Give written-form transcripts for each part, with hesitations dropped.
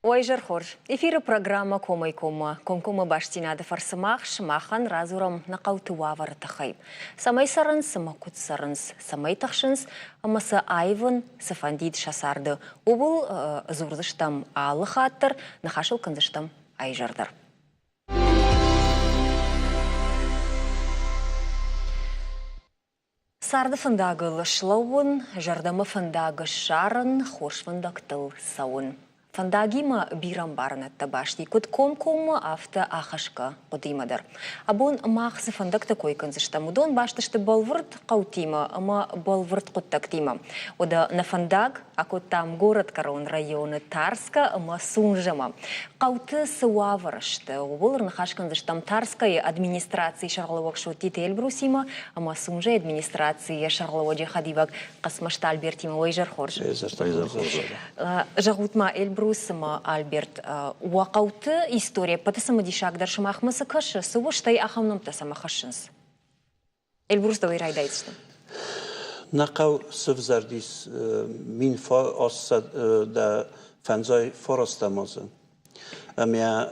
Уӕ изӕр хорз! Эфиры программӕ Комӕй-коммӕ комкоммӕ бастдзинады фӕрцы мах сымахӕн радзурӕм нӕ хъӕуты уавӕры тыххӕй. Цӕмӕй цӕрынц ӕмӕ куыд цӕрынц, цӕмӕй тыхсынц ӕмӕ сӕ аивын цы фӕндид сӕ царды, ууыл дзурдзыстӕм алы хатт дӕр, ныхас ыл кӕндзыстӕм а изӕр дӕр. Царды фӕндагыл слӕууын, зӕрдӕмӕ фӕндаг ссарын, хорз фӕндӕгтыл цӕуын. Фӕндагимӕ бирӕ ӕмбарынӕдтӕ баст и куыд комкоммӕ, афтӕ ахӕсгӕ хъуыдыимӕ дӕр. Абон мах цы фӕндӕгтӕ кой кӕндзыстӕм, уыдон баст сты бӕлвырд хъӕутимӕ ӕмӕ бӕлвырд хъуыддӕгтимӕ. Уӕдӕ нӕ фӕндаг акодтам горӕтгӕрон районы Тарскӕ ӕмӕ Сунжӕмӕ. Хъӕуты цы уавӕры сты, ууыл ӕрныхас кӕндзыстӕм Тарскӕйы администрацийы сӕргълӕууӕг Соттиты Эльбрусимӕ ӕмӕ Сунжӕйы администрацийы сӕргълӕууӕджы хӕдивӕг Хъӕцмӕзты Альбертимӕ. Уӕ изӕр хорз. Зӕгъут-ма, Эльбрус ӕмӕ Альберт, уӕ хъӕуты истори ӕппӕты цымыдисагдӕр сымахмӕ цы кӕсы, цы у, стӕй ахӕм нӕмттӕ цӕмӕ хӕссынц? Эльбрус дӕуӕй райдайдзыстӕм. Нӕ хъӕу сывзӕрдис 1859 фарастӕм азы. Ӕмӕ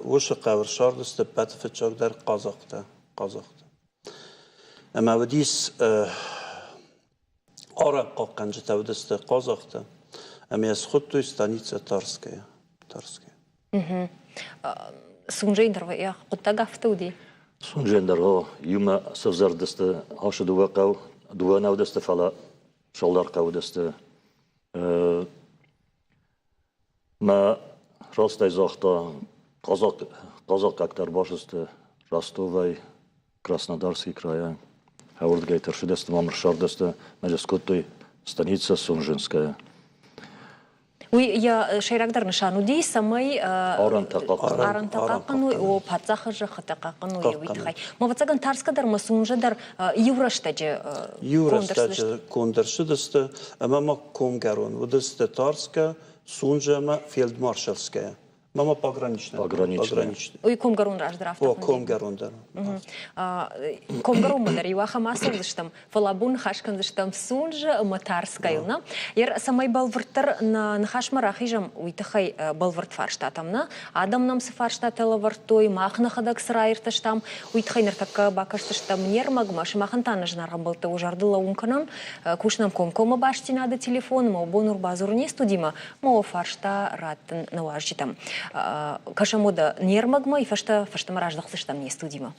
уыцы хъӕуы ссардысты ӕппӕты фыццагдӕр хъазахътӕ. Хъазахътӕ. Ӕмӕ уыдис арӕнхъахъхъӕнджытӕ уыдысты хъазахътӕ, ӕмӕ йӕ схуыдтой станицӕ Тарская. Тарская. Сунжӕйы дӕр хъуыддаг афтӕ уыди? Сунжӕн дӕр иумӕ сӕвзӕрдысты ацы дыууӕ хъӕу, дыууӕ нӕ уыдысты, фӕлӕ цалдӕр хъӕу уыдысты. Мӕ растӕй загъта, хъазахъхъӕгтӕ ӕрбацыдысты Ростовӕй, Краснодарский крайӕ. Ӕвӕрдгӕй тӕрсыдысты мӕм ӕрсардысты, мӕ скодтой станица Сунжинская. Уый йӕ сӕйрагдӕр нысан уыди, цӕмӕй арӕнтӕ хъахъхъӕной, о, паддзахы зӕххытӕ хъахъхъӕной, уый тыххӕй. Ма ӕвӕццӕгӕн Тарскӕ дӕр ӕмӕ Сунжӕ дӕр иу рӕстӕджы Иу рӕстӕджы конд ӕрцыдысты ӕмӕ ма комгӕрон уыдысты Тарскӕ, Сунжӕ ӕмӕ Фельдмаршальская. Мама пограничная. Пограничная. Уый комгӕрон раздӕр афтӕ О, комгӕрон дӕр. Комгӕронмӕ дӕр иу ахӕм ацӕудзыстӕм, фӕлӕ абон ныхас кӕндзыстӕм Сунжы ӕмӕ Тарскӕйыл, нӕ? Ер цӕмӕй бӕлвырддӕр нӕ ныхасмӕ рахизӕм, уый тыххӕй бӕлвырд фарстатӕм, нӕ? Адӕм нӕм цы фарстатӕ лӕвӕрдтой, мах нӕхӕдӕг цы раиртӕстам, уый тыххӕй ныртӕккӕ бакӕсдзыстӕм не рмӕгмӕ. Сымахӕн та нӕ зынаргъ ӕмбӕлттӕ уӕ зӕрдыл лӕууын кӕнӕм. Кусынӕм комкоммӕ бастдзинады телефон, ӕмӕ бон ӕрбадзурын не студимӕ, ма фарста раттын нӕ уазджытӕм. Кӕсӕм уӕдӕ не рмӕгмӕ, и фӕстӕ фӕстӕмӕ раздӕхдзыстӕм не студимӕ.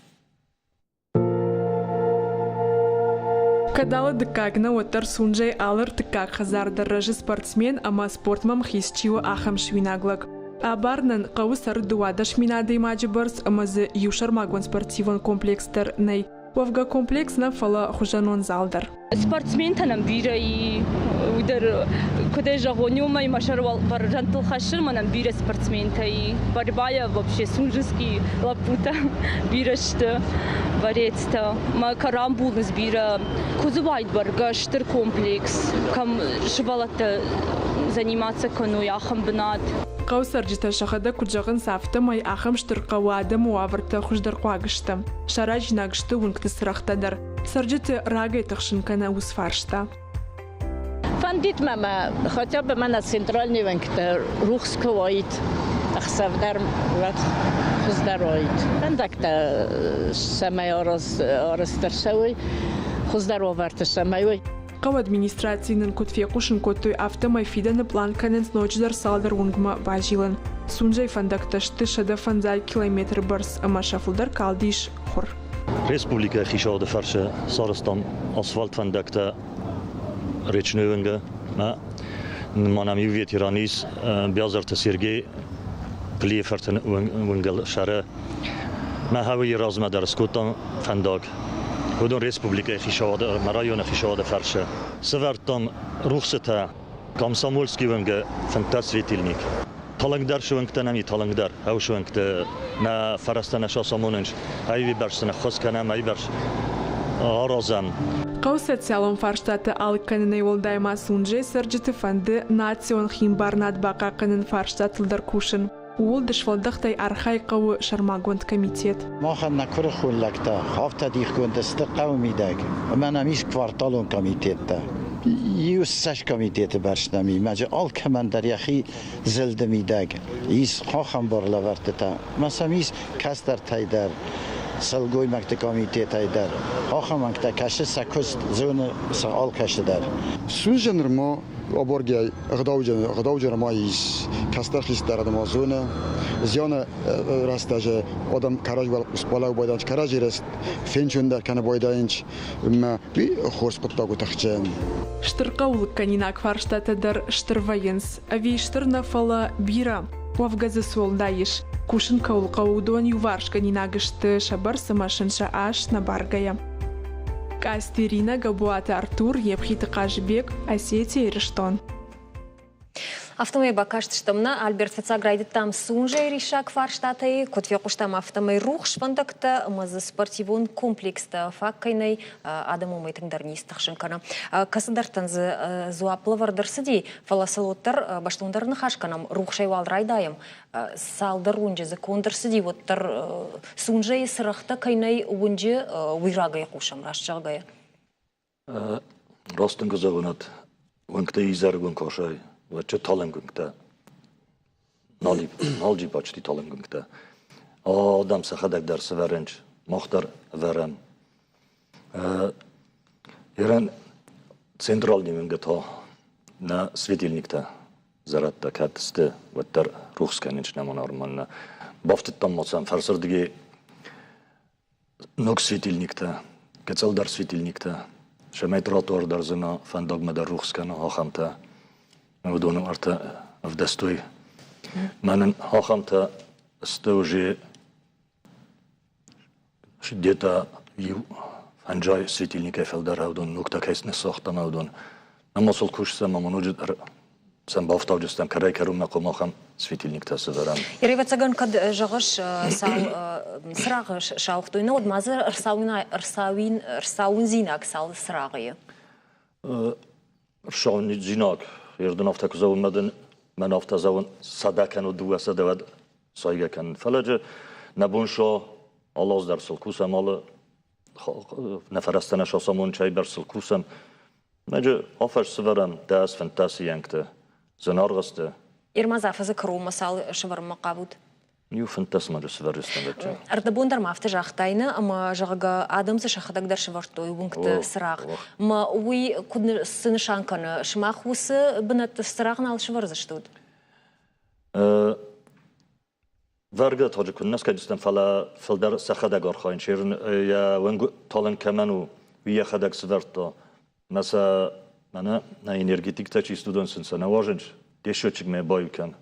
Кӕд алы дыккаг нӕ, уӕддӕр Сунжӕй алы ӕртыккаг хӕдзар дӕр рӕзы спортсмен ӕмӕ спортмӕ мхиц чи у, ахӕм суинаг лӕг. Абарынӕн хъӕуы цӕры 12 адӕймаджы бӕрц ӕмӕ дзы иу сӕрмагонд спортивон комплекс дӕр нӕй. Уӕвгӕ комплекс нӕ, фӕлӕ хуызӕнон зал дӕр. Спортсментӕ нӕм бирӕ и, уый дӕр, куыдӕй зӕгъон, уымӕй мӕ сӕр бӕрзӕндтыл хӕссын, мӕнӕн бирӕ спортсментӕ и. Борьбайӕ вообще сунжинский лӕппутӕ бирӕ сты, борецтӕ. Мӕ карамбулынц бирӕ. Куы дзы уайд бӕргӕ стыр комплекс, кӕм сывӕллӕттӕ заниматься кӕной, ахӕм бынат. Хъӕуы цӕрджытӕ сӕхӕдӕг куыд зӕгъынц, афтӕмӕй ахӕм стыр хъӕуы адӕмы уавӕртӕ хуыздӕрхъуаг сты. Саразинаг сты уынгты цырӕгътӕ дӕр. Цӕрджыты рагӕй тыхсын кӕны уыцы фарста. Фӕндид мӕ мӕ хотя бы мӕнӕ центральный уӕнгтӕ рухс куы уаид, ӕхсӕв дӕр уӕд хуыздӕр уаид. Фӕндӕгтӕ цӕмӕй арӕзт ӕрцӕуой, хуыздӕр уавӕрты цӕмӕй уой. Хъӕуы администрацийы нын куыд фехъусын кодтой, афтӕмӕй фидӕны пълан кӕнынц ноджыдӕр цалдӕр уынгмӕ базилын. Сунжӕйы фӕндӕгтӕ сты 150 километры бӕрц ӕмӕ сӕ фылдӕр калдис хуыр. Республикӕйы хицауады фӕрцы сарӕзтам асфальт фӕндӕгтӕ Речной уынгы. Мӕнӕм иу ветеран ис, Биазырты Сергей Плийы фырты уынгыл сӕры. Мӕ хъӕуы размӕ дӕр скодтам фӕндаг. Уыдон республикӕйы хицауады ӕмӕ районы хицауады фӕрцы. Сӕвӕрдтам рухсытӕ Комсомольский уынгы 15 светильник. Талынгдӕр суынгтӕ нӕм и талынгдӕр. Ау суынгты нӕ фӕрӕзтӕ нӕ сацамонынц. Ӕви бӕрц сын ӕххуыс кӕнӕм, ӕви бӕрц аразӕм. Хъӕуы социалон фарстатӕ алыг кӕнынӕй уӕлдай ма Сунжӕйы цӕрджыты фӕнды национ химбарынад бахъахъхъӕнын фарстатыл дӕр кусын. Ууыл дысфӕлдӕхтӕй архайы хъӕуы сӕрмагонд комитет. Махӕн нӕ куырыхон лӕгтӕ афтӕ дихгонд сты хъӕуы мидӕг, ӕмӕ нӕм ис кварталон комитеттӕ. Иу цӕсгомитеты бӕрц нӕм и, мӕ алкӕмӕн дӕр йӕхи зылды мидӕг ис хохӕмбар лӕвӕрдтытӕ. Мӕ сӕм ис кӕстӕртӕй дӕр, сылгоймӕгты комитетӕй дӕр. Хохӕмӕнгтӕ кӕсы сӕ куыст, зоны сӕ алкӕсы дӕр. Сунжа нырма аборгӕй ӕгъдауджын ма ис, кӕстӕр хистӕр адӕм зоны. Зианы рӕстӕджы адӕм кӕрӕдзибӕл къусбалӕу байдайынц, кӕрӕдзи рӕст фенчондӕр кӕны байдайынц. Ӕмӕ уый хорз хъуыддаг у тыхджын. Стыр хъӕуы лыггӕнинаг фарстатӕ дӕр стыр вӕййынц. Ӕви стыр нӕ, фӕлӕ бирӕ. Уӕвгӕ дзы цы уӕлдай ис? Кусын кӕуыл хъӕуы, уыдон иуварсгӕнинаг сты сӕ бӕрц ӕмӕ сын сӕ ас нӕ баргӕйӕ. Къацты Иринӕ, Гӕбуаты Артур, Епхиты Хъазыбег, Осетия, Ирыстон. Афтӕмӕй бакастыстӕм нӕ Альберт фыццаг райдыдтам Сунжӕйы риссаг фарстатӕй. Куыд фехъуыстам, афтӕмӕй рухс фӕндӕгтӕ ӕмӕ дзы спортивон комплекстӕ фаг кӕй нӕй, адӕм уымӕй тынгдӕр низ тыхсын кӕны. Кӕцыдӕртӕн дзы дзуапп лӕвӕрд ӕрцыди, фӕлӕ сыл уӕддӕр бӕстондӕр ныхас кӕнӕм, рухсӕй уал райдайӕм. Цалдӕр уынджы дзы конд ӕрцыди, уӕддӕр Сунжӕйы цырӕгътӕ кӕй нӕй уынджы, уый рагӕй хъусӕм, раст зӕгъгӕйӕ. Раст дын куы зӕгъон, уӕнгтӕ изӕрыгон косай, уӕдчы талынгуынгтӕ нал джипачти талынгуынгтӕ. Адӕм сӕхӕдӕг дӕр сывӕрынч, мах дӕр ӕвӕрӕм. Ерӕн центральный уынгы та нӕ светильниктӕ зӕрӕдтӕ кӕд сты, уӕддӕр рухс кӕнынч нӕма нормально. Бафтыдтам ма сӕм фӕрсырдыги Ног светильниктӕ, гыццылдӕр светильниктӕ, цӕмӕй тротуар дӕр зына, фӕндагмӕ дӕр рухс кӕна, ахӕмтӕ. Уыдоны ӕртӕ ӕвдӕстой. Мӕнӕн ахӕмтӕ сты уже где-то иу фӕнджай светильникӕй фылдӕр уыдон ногтӕ кӕй ныссагътам, уыдон. Ӕмӕ сыл кусдзӕн ӕмӕ ноджыдӕр сӕм бафтауджыстӕм кӕрӕй-кӕронмӕ хъуамӕ ахӕм светильниктӕ сӕвӕрӕм. Ӕвӕццӕгӕн, кӕд зӕгъыс, сау цырагъы сауыгътой, нӕ уӕд ма дзы ӕрцауындзинаг цал цырагъы? Ӕрцауындзинаг, ердын афтӕ куы зӕгъон, мӕ дын мӕн афтӕ зӕгъын, 100 кӕнӕ 200 уӕд сайгӕ кӕнын. Фӕлӕ джы нӕ бон со алы аз дӕр сыл кусӕм, алы нӕ фӕрӕзтӕ нӕ сосамон чайбӕрц сыл кусӕм. Ноджы афӕдз сывӕрӕм 10 15 йӕнгты. Зынаргъ сты. Ирмаз афӕдзы кӕронмӕ цал сывӕрынмӕ хъавут? Иу 15 ноджы сывӕрджыстӕм бӕтчы. Ӕрдӕбон дӕр ма афтӕ загътай, нӕ, ӕмӕ, зӕгъгӕ, адӕм дзы сӕхӕдӕг дӕр сӕвӕрдтой уынгты цырагъ. Мӕ уый куыд цы нысан кӕны? Сымах уыцы бынӕтты цырагъ нал сӕвӕрдзыстут? Вӕргӕ тоджы куыннӕ скӕнджыстӕм, фӕлӕ фылдӕр сӕхӕдӕг архайынц. Йӕ уӕнг талынг кӕмӕн у, уый йӕхӕдӕг сывӕрдта. Мӕ сӕ мӕнӕ нӕ энергетиктӕ чи сты, уыдон сын сӕ нӕ уарзынц. Де счетчикмӕ баиу кӕн.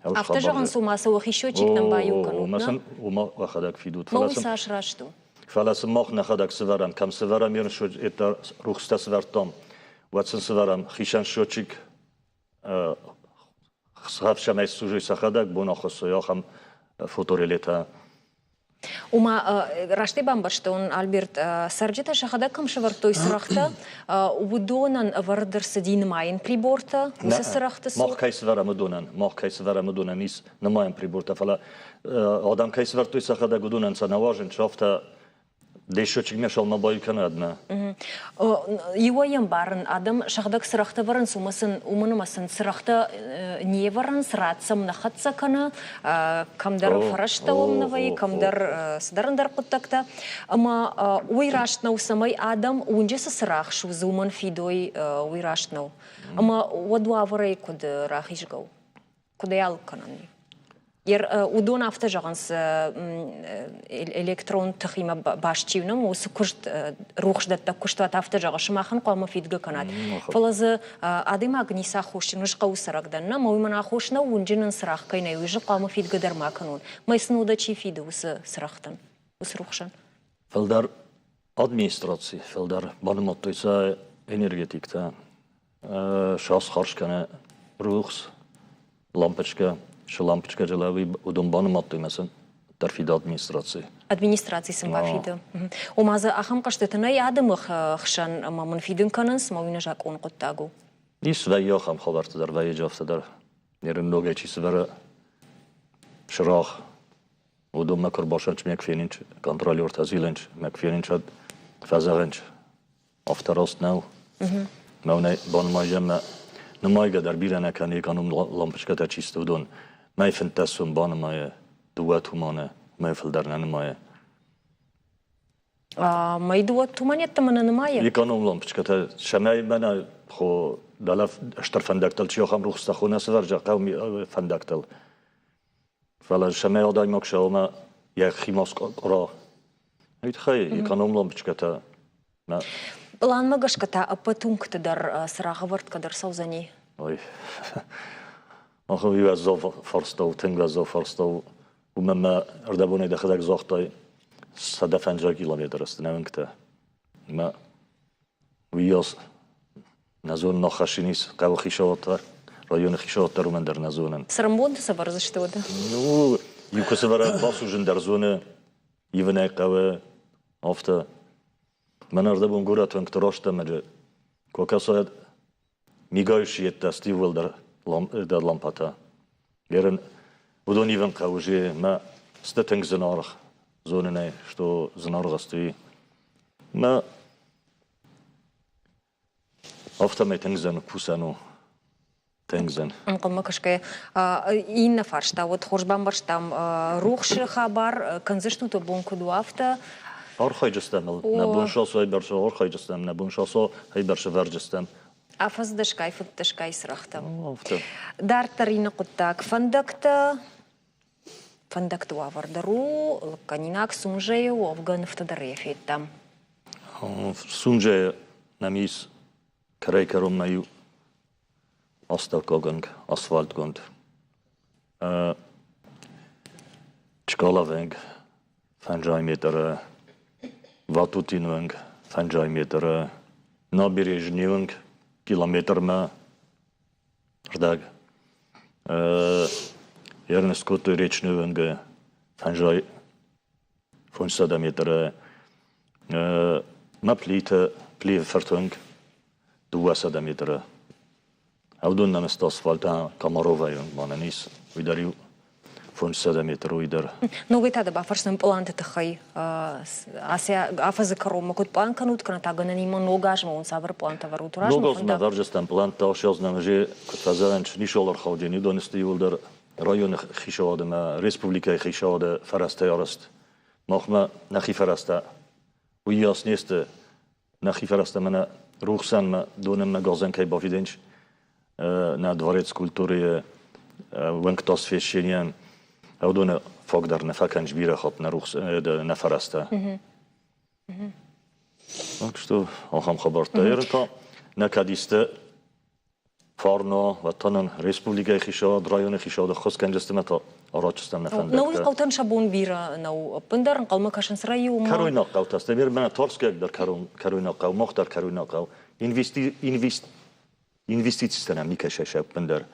Афтӕ зӕгъынц, ома сӕ уӕхи счетчиктӕм баиу кӕнут, нӕ? сын уымӕ уӕхӕдӕг фидут. Мӕ уый цас раст у? Фӕлӕ сын мах нӕхӕдӕг сывӕрӕм. Кӕм сывӕрӕм, рухстӕ сывӕрдтам, уӕд сын сывӕрӕм хицӕн счетчик Хсӕвсӕмӕй служи сӕхӕдӕг бон ахуыссы ахӕм фоторелетӕ. Ома, растӕй бамбӕрстон, Альберт, цӕрджытӕ сӕхӕдӕг кӕм сӕвӕрдтой цырӕгътӕ, уыдонӕн ӕвӕрд ӕрцыди нымайӕн прибортӕ, уыцы цырӕгъты цур? Мах кӕй сӕвӕрӕм, уыдонӕн, мах кӕй сӕвӕрӕм, уыдонӕн ис нымайӕн прибортӕ, фӕлӕ адӕм кӕй сӕвӕрдтой сӕхӕдӕг, уыдонӕн сӕ нӕ уарзынц, афтӕ Дессочек шалма баю кӕнӕд нӕ? Иуӕй ӕмбарын, адӕм сыгъдӕг цырӕгътӕ вӕрынц, уымӕ сын, уымӕн ӕмӕ сын цырӕгътӕ не вӕрынц, рад сӕм нӕ хӕццӕ кӕны, кӕмдӕр фӕрӕзтӕ уым нӕ вӕййы, кӕмдӕр цыдӕр ӕндӕр хъуыддӕгтӕ. Ӕмӕ уый раст нӕу, цӕмӕй адӕм уынджы цы цырагъ судзы, уымӕн фидой, уый раст нӕу. Ӕмӕ уӕд уавӕрӕй куыд рахизгӕ у? Куыд ӕй алыг кӕнӕн? Уыдон афтӕ зӕгъынц, электрон тыхимӕ баст чи у, уыцы куыст рухсдӕттӕг куыстуат афтӕ зӕгъы, сымахӕн хъуамӕ фидгӕ кӕнат. Фӕлӕ дзы адӕймаг ницы аххосджын, ӕз хъӕуы цӕрӕг дӕн, нӕ, мӕ уый мӕн аххос нӕу, уынджы нын цырагъ кӕй нӕй, уый хъуамӕ фидгӕ дӕр ма кӕнон. Мӕ сын уӕдӕ чи фиды уыцы цырӕгътӕн, уыцы рухсӕн? Фылдӕр администраци, фылдӕр банымадтой сӕ энергетиктӕ. Сас харз кӕны рухс, лампочкӕ, шы лампочкӕ джылӕуи уыдон банымадтой мӕ сын дӕр фиды администраци. Администраци сын бафиды. Ома дзы ахӕм хъӕстытӕ нӕй адӕмы хсӕн ӕмӕ мын фидын кӕнынц, ӕмӕ уый нӕ закъон хъуыддаг у. Ис вӕййы ахӕм хабӕрттӕ дӕр, вӕййы афтӕ дӕр. Нерын ногӕй чи сывӕры сырах, уыдонмӕ куы рбасӕнч мӕг фенинч, контролертӕ зилынч, мӕг фенинч, фӕзӕгъынч, Афтӕ раст нӕу. Мӕнӕ банымайӕм мӕ нымайгӕ дӕр бирӕ нӕ кӕны, эконом лампочкӕтӕ чи сты, уыдон. Мӕй 15 сом банымайы, дыууӕ туманы, мӕй фылдӕр нӕ нымайы. Мӕй дыууӕ туманеттӕ нӕ нымайы? Эконом лампочкӕтӕ сӕмӕй мӕнӕ хо дӕлӕ стыр фӕндӕгтыл чи ахӕм рухстӕ хо нӕ сывӕрза хъӕу фӕндӕгтыл. Фӕлӕ сӕмӕй адӕймаг сӕумӕ йӕхи ма скъуыра. Уый тыххӕй эконом лампочкӕтӕ нӕ. Пъланмӕ гӕсгӕ та ӕппӕт уынгты дӕр цырагъӕвӕрд кӕд ӕрцӕудзӕни? Ой, ахӕм уӕззау фарста у, тынг уӕззау фарста у. Уымӕн мӕ ӕрдӕбонӕй дӕхӕдӕг загътай, 150 километры сты нӕ уынгтӕ. Мӕ уыйас нӕ зонын ахӕссин ис хъӕуы хицауад районы хицауад дӕр уымӕн дӕр нӕ зонын. Цӕрӕнбонты сӕвӕрдзысты уӕдӕ? Ну, иу куы сӕвӕрӕд басузын дӕр зоны, ивын ӕй хъӕуы, афтӕ. Мӕн ӕрдӕбон горӕты уӕнгты растӕмӕджы куы акӕсай, мигайы йедтӕ Стивуэлл дӕр лампӕтӕ. Ерын уыдон ивын хъӕуы же мӕ сты тынг зынаргъ, зонын ӕй, что зынаргъ сты. Мӕ афтӕмӕй тынг зын кусӕн у. Тынг зын. Ӕнхъӕлмӕ кӕсгӕйӕ иннӕ фарста уӕд хорз бамбӕрстам рухсы хабар кӕндзыстут бон куыд у, афтӕ. Архайджыстӕм ыл. Нӕ бон сасо айбӕрц архайджыстӕм, нӕ бон сасо айбӕрц ӕвӕрджыстӕм. Афӕдз дӕсгай, фынддӕсгай цырӕгътӕ. Дарддӕр иннӕ хъуыддаг фӕндӕгтӕ. Фӕндӕгты уавӕр дӕр у лыггӕнинаг Сунжӕйы уӕвгӕ нывтӕ дӕр йӕ федтам. Сунжӕйы нӕм ис кӕрӕй-кӕронмӕ иу астӕуккагӕнг асфальтгонд. Чкалавӕнг фӕнджай метры, Ватутинвӕнг фӕнджай метры, Набережныйвӕнг километрмӕ рдӕг. Ернест кодтой Речнывӕнгы фӕнджай 500 метры, мӕ Плиты Плийы фыртвӕнг 200 метры. Ӕвдон нӕм асфальт Комаровайы мӕнӕн ис, уый дӕр иу 500 метр уый дӕр. Ногӕй та дӕ бафӕрсынӕн пъланты тыххӕй. Ацы афӕдзы кӕронмӕ куыд пълан кӕнут, кӕнӕ та гӕнӕнимӕ ног азмӕ уын цавӕр пълантӕ ӕвӕрут? Ног азмӕ ӕвӕрджыстӕм пълантӕ ӕхсӕзнӕм же куыд фӕзӕгъӕн, ничиуал ӕрхауди, уыдон сты иууылдӕр районы хицауады ӕмӕ республикӕйы хицауады фӕрӕзтӕй арӕзт. Махмӕ нӕхи фӕрӕзтӕ уыйас не сты, нӕхи фӕрӕзтӕ мӕнӕ рухсӕнмӕ, донӕнмӕ газӕн кӕй бафидӕнч, нӕ дворец культуры уӕнгтӕ освещенийӕн, уыдоны фаг дӕр нӕ фӕкӕнч бирӕ хатт нӕ рухс нӕ фӕрӕзтӕ. Так что ахӕм хабӕрттӕ. Ерын та нӕ кӕд исты Фарно, ватанӕн, республикӕйы хицауад, районы хицауад ӕххуыс кӕнджыстӕм та аратджыстӕм нӕ фӕндӕгтӕ. Науи хъӕутӕн сӕ бон бирӕ нӕу. Ӕппындӕр ӕнхъӕлмӕ кӕсынц районмӕ. Кӕройнаг хъӕутӕ сты. Мӕнӕ Тарскӕг дӕр кӕройнаг хъӕу, мах дӕр кӕройнаг хъӕу. Инвестицитӕ нӕм никӕй сӕ ӕппындӕр.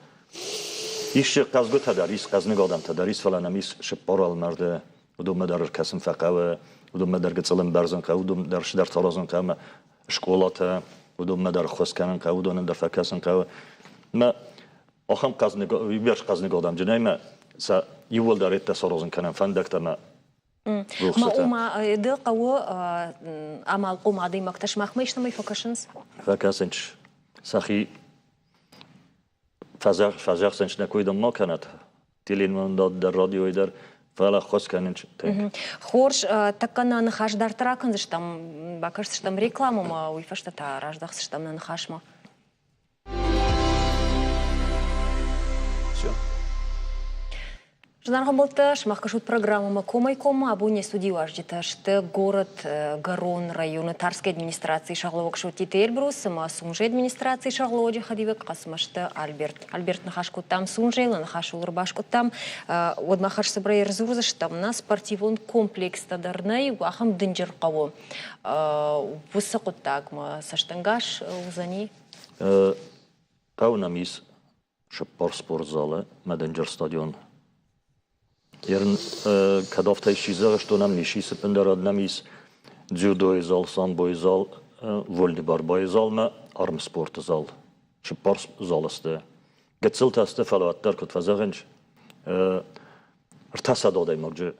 Ис хъӕзгуытӕ дӕр, ис хъӕзныг адӕмтӕ дӕр, ис, фӕлӕ нӕм ис сыппар ӕлмӕрды. Уыдонмӕ дӕр ӕркӕсын фӕхъӕуы, уыдонмӕ дӕр гыццыл ӕмбӕрзын хъӕуы, уыдон дӕр цыдӕртӕ аразын хъӕуы. Скъолатӕ, уыдонмӕ дӕр ӕххуыс кӕнын хъӕуы, уыдонӕн дӕр фӕкӕсын хъӕуы. Мӕ ахӕм хъӕзныг, уыйбӕрц хъӕзныг адӕмджынӕй мӕ сӕ иууылдӕр ӕддӕ саразын кӕнӕм фӕндӕгтӕ мӕ рухсытӕ. Ма ды хъӕуы амалхъом адӕймӕгтӕ сымахмӕ истӕмӕй фӕкӕсынц? Фӕкӕсынц. Сӕхи фӕзӕгъсынц нӕ кой дам ма кӕнӕт. Теленуындад дӕр, радиойы дӕр, фӕлӕ ӕххуыс кӕнын тынг. Хорз, тӕккӕ нӕ ныхас дарддӕр акӕндзыстӕм, бакӕсдзыстӕм рекламӕмӕ, уый фӕстӕ та раздӕхдзыстӕм нӕ ныхасмӕ. Все. Зынаргъ ӕмбӕлттӕ, сымах кӕсут программӕмӕ Комӕй-коммӕ. Абон не студийы уазджытӕ сты город Горон районы Тарскӕй администрацийы сӕргълӕууӕг Соттиты Эльбрус ӕмӕ Сунжӕйы администрацийы сӕргълӕууӕджы хӕдивӕг Хъӕцмӕзты Альберт. Альберт ныхас кодтам Сунжӕйыл, ныхас ыл ӕрбаскъуыдтам. Уӕдмӕ хӕрзцыбырӕй ӕрдзурдзыстӕм, нӕ спортивон комплекстӕ дӕр нӕй, ахӕм дынджыр хъӕуы. Уыцы хъуыддагмӕ цӕстӕнгас уыдзӕни? Хъӕуы нӕм ис цыппар спортзалы мӕ дынджыр стадион. Ерын кӕд афтӕ исчи зӕгъыстон ӕм ис ӕппындӕр нӕм ис дзюдойы зал, самбойы зал, вольный борьбайы зал мӕ армспорты зал. Цыппар залы сты. Гыццылтӕ сты, фӕлӕ уӕддӕр куыд фӕзӕгъынц, ӕртӕсӕдӕ адӕймаджы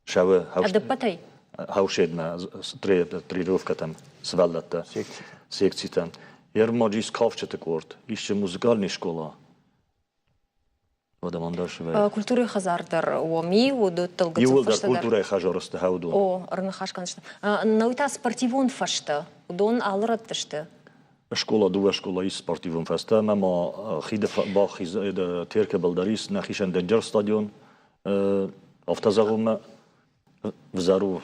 сӕуы Ӕдӕппӕтӕй? Хӕуседмӕ тренировкӕтӕм сывӕллӕттӕ секцитӕм. Ермаджы ис кафджыты къорд, ис музыкальный скъола. Уӕдӕ мӕм дӕр сывӕй. Культурӕйы хӕдзар дӕр уоми уыдоттыл гыццыл Иууылдӕр культурӕйы хӕдзары сты уыдон. О, ӕрныхас кӕндзыстӕм. Науи та спортивон фӕзтӕ, уыдон алы рӕтты сты. Скъола, дыууӕ скъола ис спортивон фӕзтӕ, ӕмӕ ма хиды бахиз Теркы был дӕр ис нӕхицӕн дынджыр стадион. Афтӕ зӕгъынмӕ взӕр у.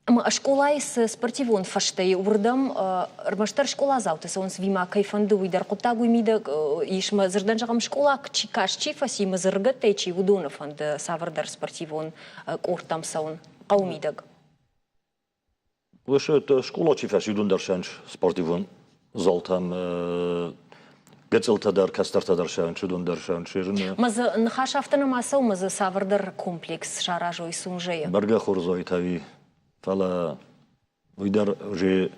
Ӕмӕ скъолайы цы спортивон фӕзтӕ и, уырдӕм ӕрмӕстдӕр скъоладзаутӕ цӕуынц ӕви кӕй фӕнды, уый дӕр хъуыддаг уый мидӕг ис. Мӕ дзырдӕн зӕгъӕм, скъола чи каст чи фӕци, мӕ дзыргӕттӕй чи, уыдоны фӕнды цавӕрдӕр спортивон къордтӕм цӕуын хъӕуы мидӕг. Скъола чи фӕци, уыдон дӕр сӕнч спортивон залтӕм гыццылтӕ дӕр, кӕстӕртӕ дӕр сӕнч, уыдон дӕр сӕнч. Мӕ дзы ныхас афтӕ нӕма цӕуы, мӕ дзы цавӕрдӕр комплекс саразой Сунжӕйы. Бӕргӕ хорз уаид ӕви, фӕлӕ уый дӕр уже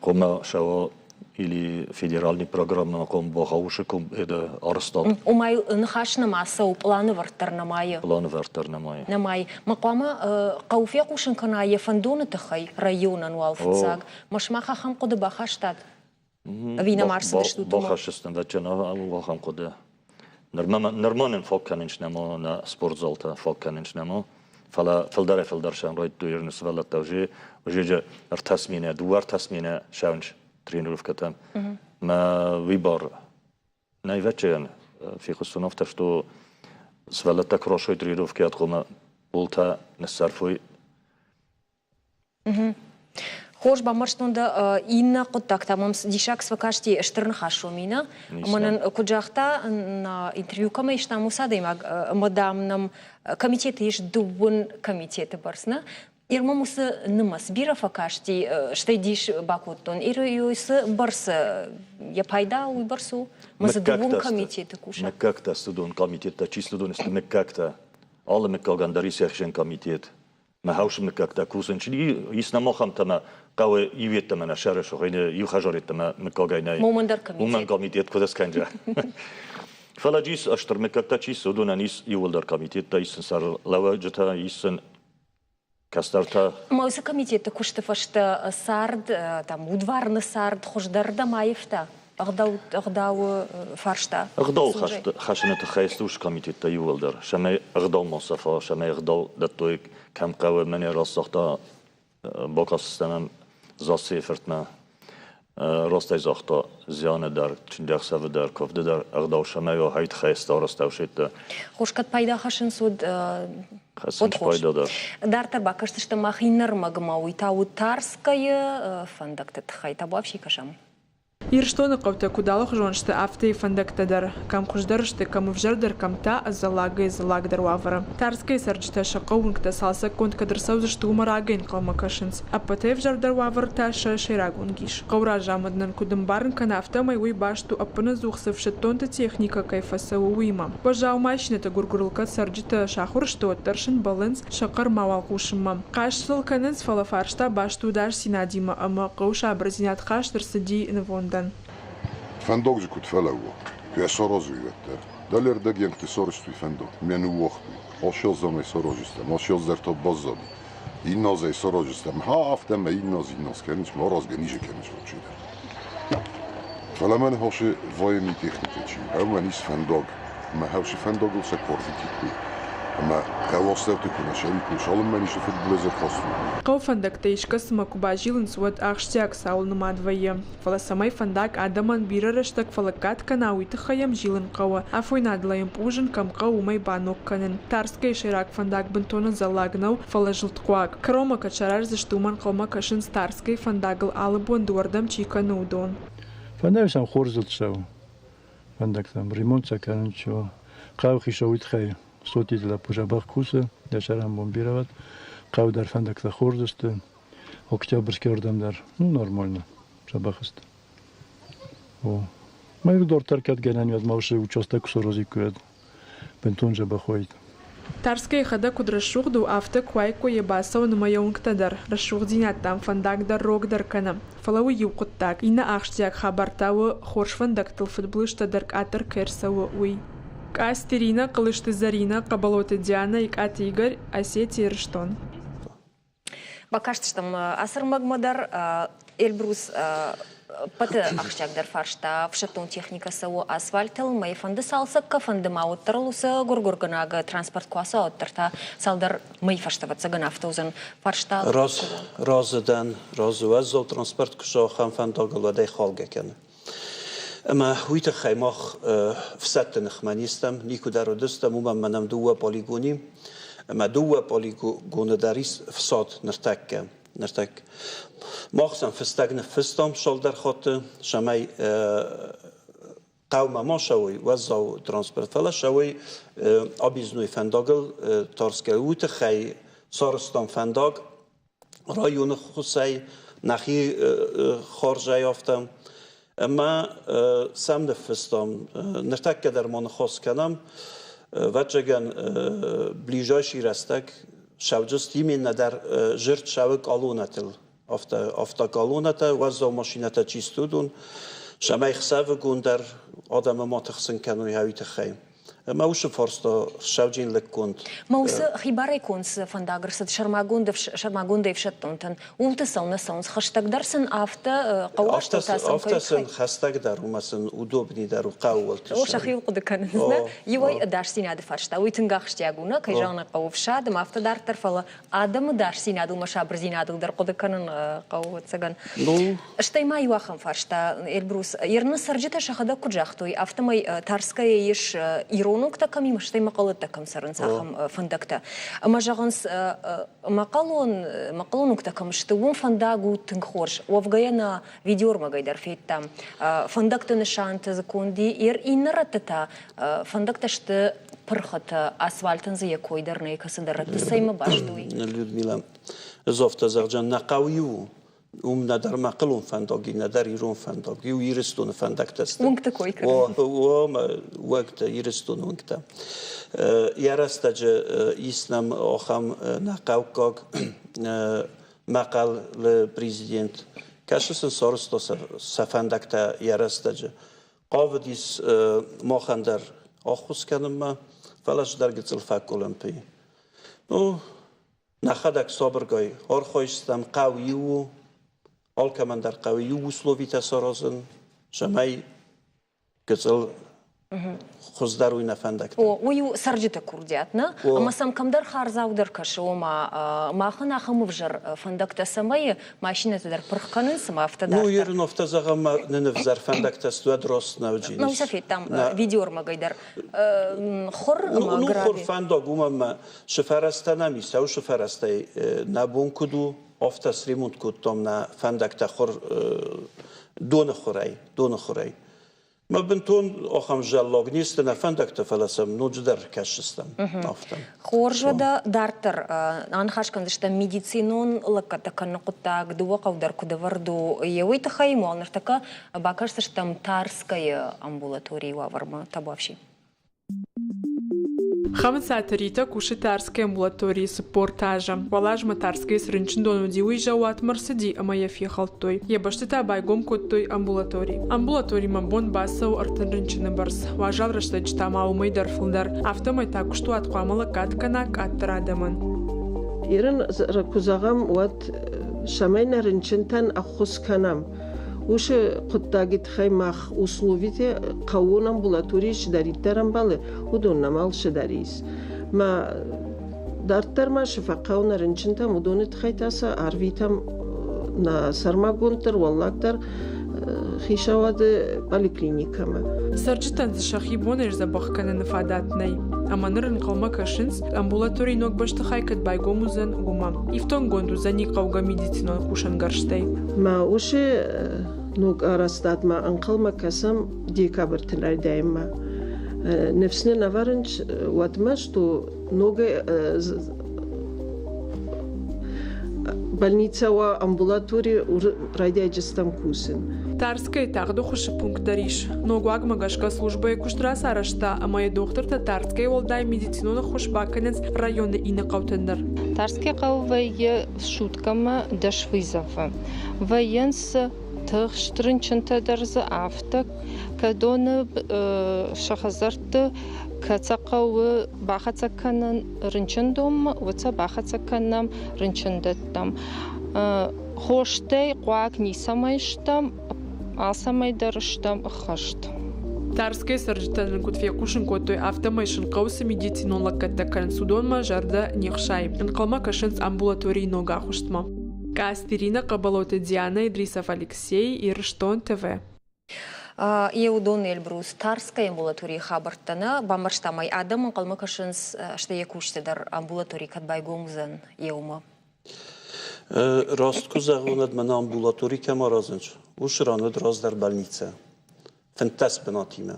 хъуамӕ сӕуа или федеральный программа хъуамӕ бахаусы арӕзтад. Ома ныхас нӕма цӕуы, пъланӕвӕрд дӕр нӕмайы. Пъланӕвӕрд дӕр нӕмайы. Нӕмайы. Мӕ хъуамӕ хъӕу фехъусын кӕна йӕ фӕндоны тыххӕй районӕн уал фыццаг. Мӕ сымах ахӕм хъуыды бахастат? Ӕви нӕма ӕрцыдыстут? Бахӕссыстӕм вӕччӕн ахӕм хъуыды. Нырма нын фаг кӕнынц нӕма нӕ спортзалтӕ фаг кӕнынц нӕма. Фӕлӕ фылдӕрӕй-фылдӕр сӕм райдыдтой ирыны сывӕллӕттӕ уже уже ӕртӕ сменӕ, дыууӕ ӕртӕ сменӕ сӕуынц тренировкӕтӕм. Мӕ выбор нӕй вӕччӕн фехъуыстон афтӕ, что сывӕллӕттӕ куы расой тренировкӕ, хъуамӕ пъолтӕ ныссӕрфой. Хорз бамбӕрстон дӕ иннӕ хъуыддаг та мӕм диссаг цы фӕкасти стыр ныхас Ромина. Ӕмӕ нын куыд загъта, интервью кӕмӕй истам, уыцы адӕймаг ӕмӕ, дам, нӕм комитеты ис дыууын комитеты бӕрц, нӕ? Ир мӕм уыцы нымӕц бирӕ фӕкасти, стӕй дис бакодтон. Ир уыцы бӕрц йӕ пайда уый бӕрц у? Мӕ дзы дыууын комитеты кусы. Мыггӕгтӕ сты уыдон комитеттӕ, чи сты уыдон сты мыггӕгтӕ. Алы мыггагӕн дӕр ис йӕхицӕн комитет. Мӕ хаусы мыггӕгтӕ кусын чи ис нӕм ахӕмтӕ мӕ хъӕуы иу йеддӕмӕ нӕ сӕры сыгъины иу хӕдзар йеддӕмӕ мыггагӕй нӕй. Уымӕн дӕр комитет. Уымӕн комитет куыд скӕнджа. Фӕлӕ ис стыр мыггӕгтӕ чи ис, уыдонӕн ис иууылдӕр комитеттӕ, ис сын сӕрлӕууӕджытӕ, ис сын кӕстӕртӕ. Ӕмӕ уыцы комитетты куысты фӕстӕ цард, там, удварны цард хуыздӕрдӕм аивта? Ӕгъдауы фарста. Ӕгъдау хӕссыны тыххӕй сты уыцы комитеттӕ иууылдӕр, цӕмӕй ӕгъдау ма сӕфа, цӕмӕй ӕгъдау дӕттой, кӕм хъӕуы, мӕнӕ раст загъта, бакастыстӕм Зассейы фыртмӕ, растӕй загъта, зианы дӕр, чындзӕхсӕвы дӕр, куывды дӕр ӕгъдау цӕмӕй уа, хай тыххӕй старостӕ сидты. Хорз, кӕд пайда хӕссынц, уӕд Хӕссынц пайда дӕр. Дарддӕр бакӕсдзыстӕм мах иннӕ ӕрмӕгмӕ, уый та уыд Тарскӕйы фӕндӕгты тыххӕй. Табуафси кӕсӕм. Ирыстоны хъӕутӕ куыд алыхуызон сты, афтӕ и фӕндӕгтӕ дӕр. Кӕм хуыздӕр сты, кӕм ӕвзӕрдӕр, кӕм та ӕдзӕллагӕй-ӕдзӕллагдӕр уавӕры. Тарскӕйы цӕрджытӕ сӕ хъӕууынгтӕ цалцӕггонд кӕд ӕрцӕудзысты, уымӕ рагӕй ӕнхъӕлмӕ кӕсынц. Ӕппӕтӕй ӕвзӕрдӕр уавӕр та сӕ сӕйраг уынг ис. Хъӕуы разамынд нын куыд ӕмбарын кӕны, афтӕмӕй уый баст у ӕппынӕдзух цы ӕфсӕддонты техникӕ кӕй фӕцӕуы, уыимӕ. Уӕззау машинӕты гуыр-гуырыл кӕд цӕрджытӕ сахуыр сты, уӕддӕр сын бӕллынц сӕ хъӕр мауал хъусынмӕ. Хъаст сыл кӕнынц, фӕлӕ фарста баст у ӕдасдзинадимӕ ӕмӕ хъӕуы сабырдзинад хаст ӕрцыди нывондӕн. Фӕндаг дзы куыд фӕлӕууа, куы йӕ саразой, уӕддӕр. Дӕле ӕрдӕгйӕнгты сарӕзтой фӕндаг, мӕ ныууагътой. Асӕлдзӕмӕй саразыстӕм, асӕлдз та баззади. Инназӕй саразыстӕм, ха, афтӕ мӕ инназ инназ кӕныс, ма аразгӕ низы кӕныс вообще дӕр. Фӕлӕ мӕ ныхасы военный техникӕ чи у, уымӕн ис фӕндаг. Ӕмӕ хӕвсы фӕндагыл сӕ куы арвитиккой, ӕмӕ хъӕуастӕуты куы нӕ сӕуиккой, цалынмӕ ницы фыдбылыз ӕрхӕссой. Хъӕуы фӕндӕгтӕ искӕцымӕ куы базилынц, уӕд ахсджиаг цауыл нымад вӕййы. Фӕлӕ цӕмӕй фӕндаг адӕмӕн бирӕ рӕстӕг фӕлӕггад кӕна, уый тыххӕй йӕм зилын хъӕуы. Афойнадыл ӕй ӕмпъузын кӕм хъӕуы, уымӕй баног кӕнын. Тарскӕйы сӕйраг фӕндаг бынтон ӕдзӕллаг нӕу, фӕлӕ зылдхъуаг. Кӕронмӕ кӕд сараздзысты, уымӕ ӕнхъӕлмӕ кӕсынц Тарскӕйы фӕндагыл алы бон дыууӕрдӕм чи кӕны, уыдон. Фӕндаг сӕм хорз зылд цӕуы. Фӕндӕгтӕм ремонт сӕ кӕнын чи у. Хъӕуы хицау тыххӕй Сотиты лӕппу дзӕбӕх кусы, йӕ цӕрӕнбон бирӕ уӕд. Хъӕуы дӕр фӕндӕгтӕ хорз сты. Октябрьский ӕрдӕм дӕр, ну, нормально, дзӕбӕх сты. О. Ма дарддӕр кӕд гӕнӕн уӕд ма уыцы участок куы саразиккой, уӕд бынтон дзӕбӕх уаид. Тарскӕ йӕхӕдӕг куыд рӕсугъд у, афтӕ куы уаиккой йӕ бацӕуӕн ӕмӕ йӕ уынгтӕ дӕр. Рӕсугъддзинад, дам, фӕндаг дӕр рогдӕр кӕны. Фӕлӕ уый иу хъуыддаг, иннӕ ахсджиаг хабар та у, хорз фӕндӕгтыл фыдбылызтӕ дӕр къаддӕр кӕй ӕрцӕуы, уый. Къацты Иринӕ, Хъылысты Зӕринӕ, Хъӕбӕлоты Дианӕ, Икъаты Игорь, Осетия, Ирыстон. Бакастыстӕм ацы ӕрмӕгмӕ дӕр. Эльбрус Ӕппӕты ахсджиагдӕр фарста ӕфсӕддон техникӕ цӕуы асфальтыл, мӕй фӕнды цалцӕг фӕнды ма уӕддӕр ыл уыцы гуыргуыргӕнӕг транспорт куы ацӕуа, уӕддӕр та цалдӕр мӕй фӕстӕ, ӕвӕццӕгӕн, афтӕ уыдзӕн фарста. Разы дӕн, разы уӕззау транспорт куы цӕуа ахӕм фӕндагыл, уӕд ӕй халгӕ кӕны. Ӕмӕ уый тыххӕй мах ӕфсӕдты ныхмӕ не стӕм, никуыдӕр уыдыстӕм, уымӕн мӕнӕм дыууӕ полигони. Ӕмӕ дыууӕ полигоны дӕр ис ӕфсад ныртӕккӕ. Ныртӕккӕ. Мах сӕм фыстӕг ныффыстам цалдӕр хатты, цӕмӕй хъӕумӕ ма цӕуой уӕззау транспорт, фӕлӕ цӕуой объездной фӕндагыл Тарскӕ. Уый тыххӕй сарӕзтам фӕндаг районы ххуысӕй, нӕхи хорзӕй афтӕ. Ӕмӕ сӕм ныффыстам, ныртӕккӕ дӕр ма ныхас кӕнӕм, ӕвӕццӕгӕн, ближайший рӕстӕг сӕвджыст именно дӕр зырд цӕуы колоннӕтыл. Афтӕ колоннӕтӕ, уӕззау машинӕтӕ чи сты, уыдон, цӕмӕй хсӕвыгон дӕр адӕмы ма тыхсын кӕной, уый тыххӕй. Ӕмӕ уыцы фарста сӕвджын лыггонд. Мӕ уыцы хибарӕй конд цы фӕндаг ӕрцыд сӕрмагонд сӕрмагондӕй ӕфсӕддонтӕн, ууылты цӕуылнӕ цӕуынц? Хӕстӕгдӕр сын афтӕ хъӕуы афтӕ афтӕ сын хӕстӕгдӕр, уымӕ сын удобнейдӕр у хъӕуы О, сӕхиуыл хъуыды кӕнынц, нӕ? Иуӕй ӕдасдзинады фарста, уый тынг ахсджиаг у, нӕ? Кӕй зӕгъын ӕй хъӕуы, ӕфсад ӕмӕ афтӕ дарддӕр, фӕлӕ адӕмы дасдзинадыл ӕмӕ сабырдзинадыл дӕр хъуыды кӕнын хъӕуы, ӕвӕццӕгӕн. Стӕй ма иу ахӕм фарста, Эльбрус, Ирны цӕрджытӕ сӕхӕдӕг куыд загътой, афтӕмӕй Тарскӕйы ис ирон уынгтӕ кӕм и, стӕй мӕхъӕлӕттӕ кӕм цӕрынц, ахӕм фӕндӕгтӕ. Ӕмӕ зӕгъынц, мӕхъӕлон, мӕхъӕлон уынгтӕ кӕм сты, уым фӕндаг у тынг хорз. Уӕвгӕйӕ нӕ видеоӕрмӕгӕй дӕр федтам. Фӕндӕгты нысанты дзы конд и, иннӕ рӕтты та фӕндӕгтӕ сты пырхытӕ, асфальтӕн дзы йӕ кой дӕр нӕй кӕцыдӕр рӕтты. Цӕимӕ баст уый? Людмила, ӕз афтӕ зӕгъдзӕн, нӕ хъӕу иу у. Уым нӕдӕр мӕхъӕлон фӕндаг и, нӕдӕр ирон фӕндаг. Иу Ирыстоны фӕндӕгтӕ сты. Уынгты кой кӕнын. О, уынгтӕ, Ирыстоны уынгтӕ. Йӕ рӕстӕджы ис нӕм ахӕм нӕ хъӕуккаг мӕхъӕлы президент. Кӕсы сын сарӕзта сӕ фӕндӕгтӕ йӕ рӕстӕджы. Хъавыдис махӕн дӕр ӕххуыс кӕнынмӕ, фӕлӕ цыдӕр гыццыл фӕкъуылымпы. Ну, нӕхӕдӕг сабыргай архайдтам, хъӕу иу у, алкӕмӕн дӕр хъӕуы иу условитӕ саразын, цӕмӕй гыццыл хуыздӕр уый нӕ фӕндӕгтӕ. О, уый у цӕрджыты курдиат, нӕ? Ӕмӕ сӕм кӕмдӕр хардзау дӕр кӕсы, ома махӕн ахӕм ӕвзӕр фӕндӕгтӕ цӕмӕй машинӕтӕ дӕр пырх кӕнынц, ӕмӕ афтӕ дарддӕр. Ну, ерын афтӕ зӕгъӕм, нын ӕвзӕр фӕндӕгтӕ сты, уӕд рост нӕ уыди. Ну, сӕ федтам видеоӕрмӕгӕй дӕр. Хур ӕмӕ Ну, хур фӕндаг, уымӕн ӕмӕ цы фӕрӕзтӕ нӕм ис, уыцы фӕрӕзтӕй нӕ бон куыд у, афтӕ сремонт кодтам нӕ фӕндӕгтӕ хур доны хурӕй, доны хурӕй. Мӕ бынтон ахӕм зӕллаг не сты нӕ фӕндӕгтӕ, фӕлӕ сӕм ноджыдӕр кӕсдзыстӕм афтӕ. Хорз, уӕдӕ дарддӕр аныхас кӕндзыстӕм медицинон лӕггӕдтӕ кӕныны хъуыддаг дыууӕ хъӕу дӕр куыд ӕвӕрд у, йе уый тыххӕй уал ныртӕккӕ бакӕсдзыстӕм Тарскӕйы амбулаторийы уавӕрмӕ. Табуафси. Хӕмыцаты Ритӕ кусы Тарскӕйы амбулаторийы 40 азы. Уал азмӕ Тарскӕйы цы рынчындон уыди, уый заууатмӕ ӕрцыди ӕмӕ йӕ фехӕлдтой. Йӕ бӕсты та байгом кодтой амбулатори. Амбулаторимӕ бон бацӕуы 30 рынчыны бӕрц. Уазал рӕстӕджы та ма уымӕй дӕр фылдӕр. Афтӕмӕй та куыстуат хъуамӕ лӕггад кӕна къаддӕр адӕмӕн. Ирын куы зӕгъӕм, уӕд цӕмӕй нӕ рынчынтӕн ӕххуыс кӕнӕм, Уыцы хъуыддаги тыххӕй мах условитӕ хъӕууон амбулаторийы цыдӕриддӕр ӕмбӕлы, уыдон нӕм алцыдӕр ис. Мӕ дарддӕр ма цы фӕхъӕуы нӕ рынчынтӕм, уыдоны тыххӕй та сӕ арвитӕм нӕ сӕрмагонддӕр, уӕллагдӕр хицауады поликлиникӕмӕ. Цӕрджытӕн дзы сӕхи бонӕй сдзӕбӕх кӕныны фадат нӕй. Ӕмӕ ныр ӕнхъӕлмӕ кӕсынц, амбулаторийы ног бӕстыхай кӕд байгом уыдзӕн, уымӕ. Ифтонггонд уыдзӕни хъӕугӕ медицинон кусӕнгӕрзтӕй. Мӕ усы ног арӕзтадмӕ ӕнхъӕлмӕ кӕсӕм декабрьты райдайынмӕ. Ныфс нын ӕвӕрынц уӕдмӕ, что ногӕй больница уа амбулатори райдайджыстӕм кусын. Тарскӕйы тагъды хуысы пункт дӕр ис. Ног уагмӕ гӕсгӕ службӕйы куыст рацарӕзта ӕмӕ йӕ дохтыртӕ Тарскӕйы уӕлдай медицинон ӕххуыс бакӕнынц районы иннӕ хъӕутӕн дӕр. Тарскӕйы хъӕуы вӕййы суткӕмӕ 10 вызовы. Вӕййынц тыхст рынчынтӕ дӕр дзы афтӕ, кӕдоны сӕ хӕдзӕртты кӕцы хъӕуы бахӕццӕ кӕнын рынчындонмӕ, уыцы бахӕццӕ кӕнӕм рынчындӕттӕм. Хостӕй хъуаг ницӕмӕй стӕм. Алцӕмӕй дӕр стӕм ӕххӕст. Тарскӕйы цӕрджытӕ нын куыд фехъусын кодтой, афтӕмӕй сын хъӕуы цы медицинон лӕггӕдтӕ кӕнынц, уыдонмӕ зӕрдӕ не хсайы. Ӕнхъӕлмӕ кӕсынц амбулаторийы ног агъуыстмӕ. Каст Ирина Хъӕбӕлоты Диана, Идрисов Алексей, Ирыстон ТВ. Еудон Эльбрус Тарскӕйы амбулаторийы хабӕрттӕ нӕ бамбӕрстам ӕй. Адӕм ӕнхъӕлмӕ кӕсынц, стӕй йӕ кусджытӕ дӕр амбулатори кӕд байгом уыдзӕн еумӕ. Раст куы зӕгъон, ӕд мӕнӕ амбулатори кӕм аразынц, уыцы ран уыд раздӕр больницӕ 15 бынатимӕ.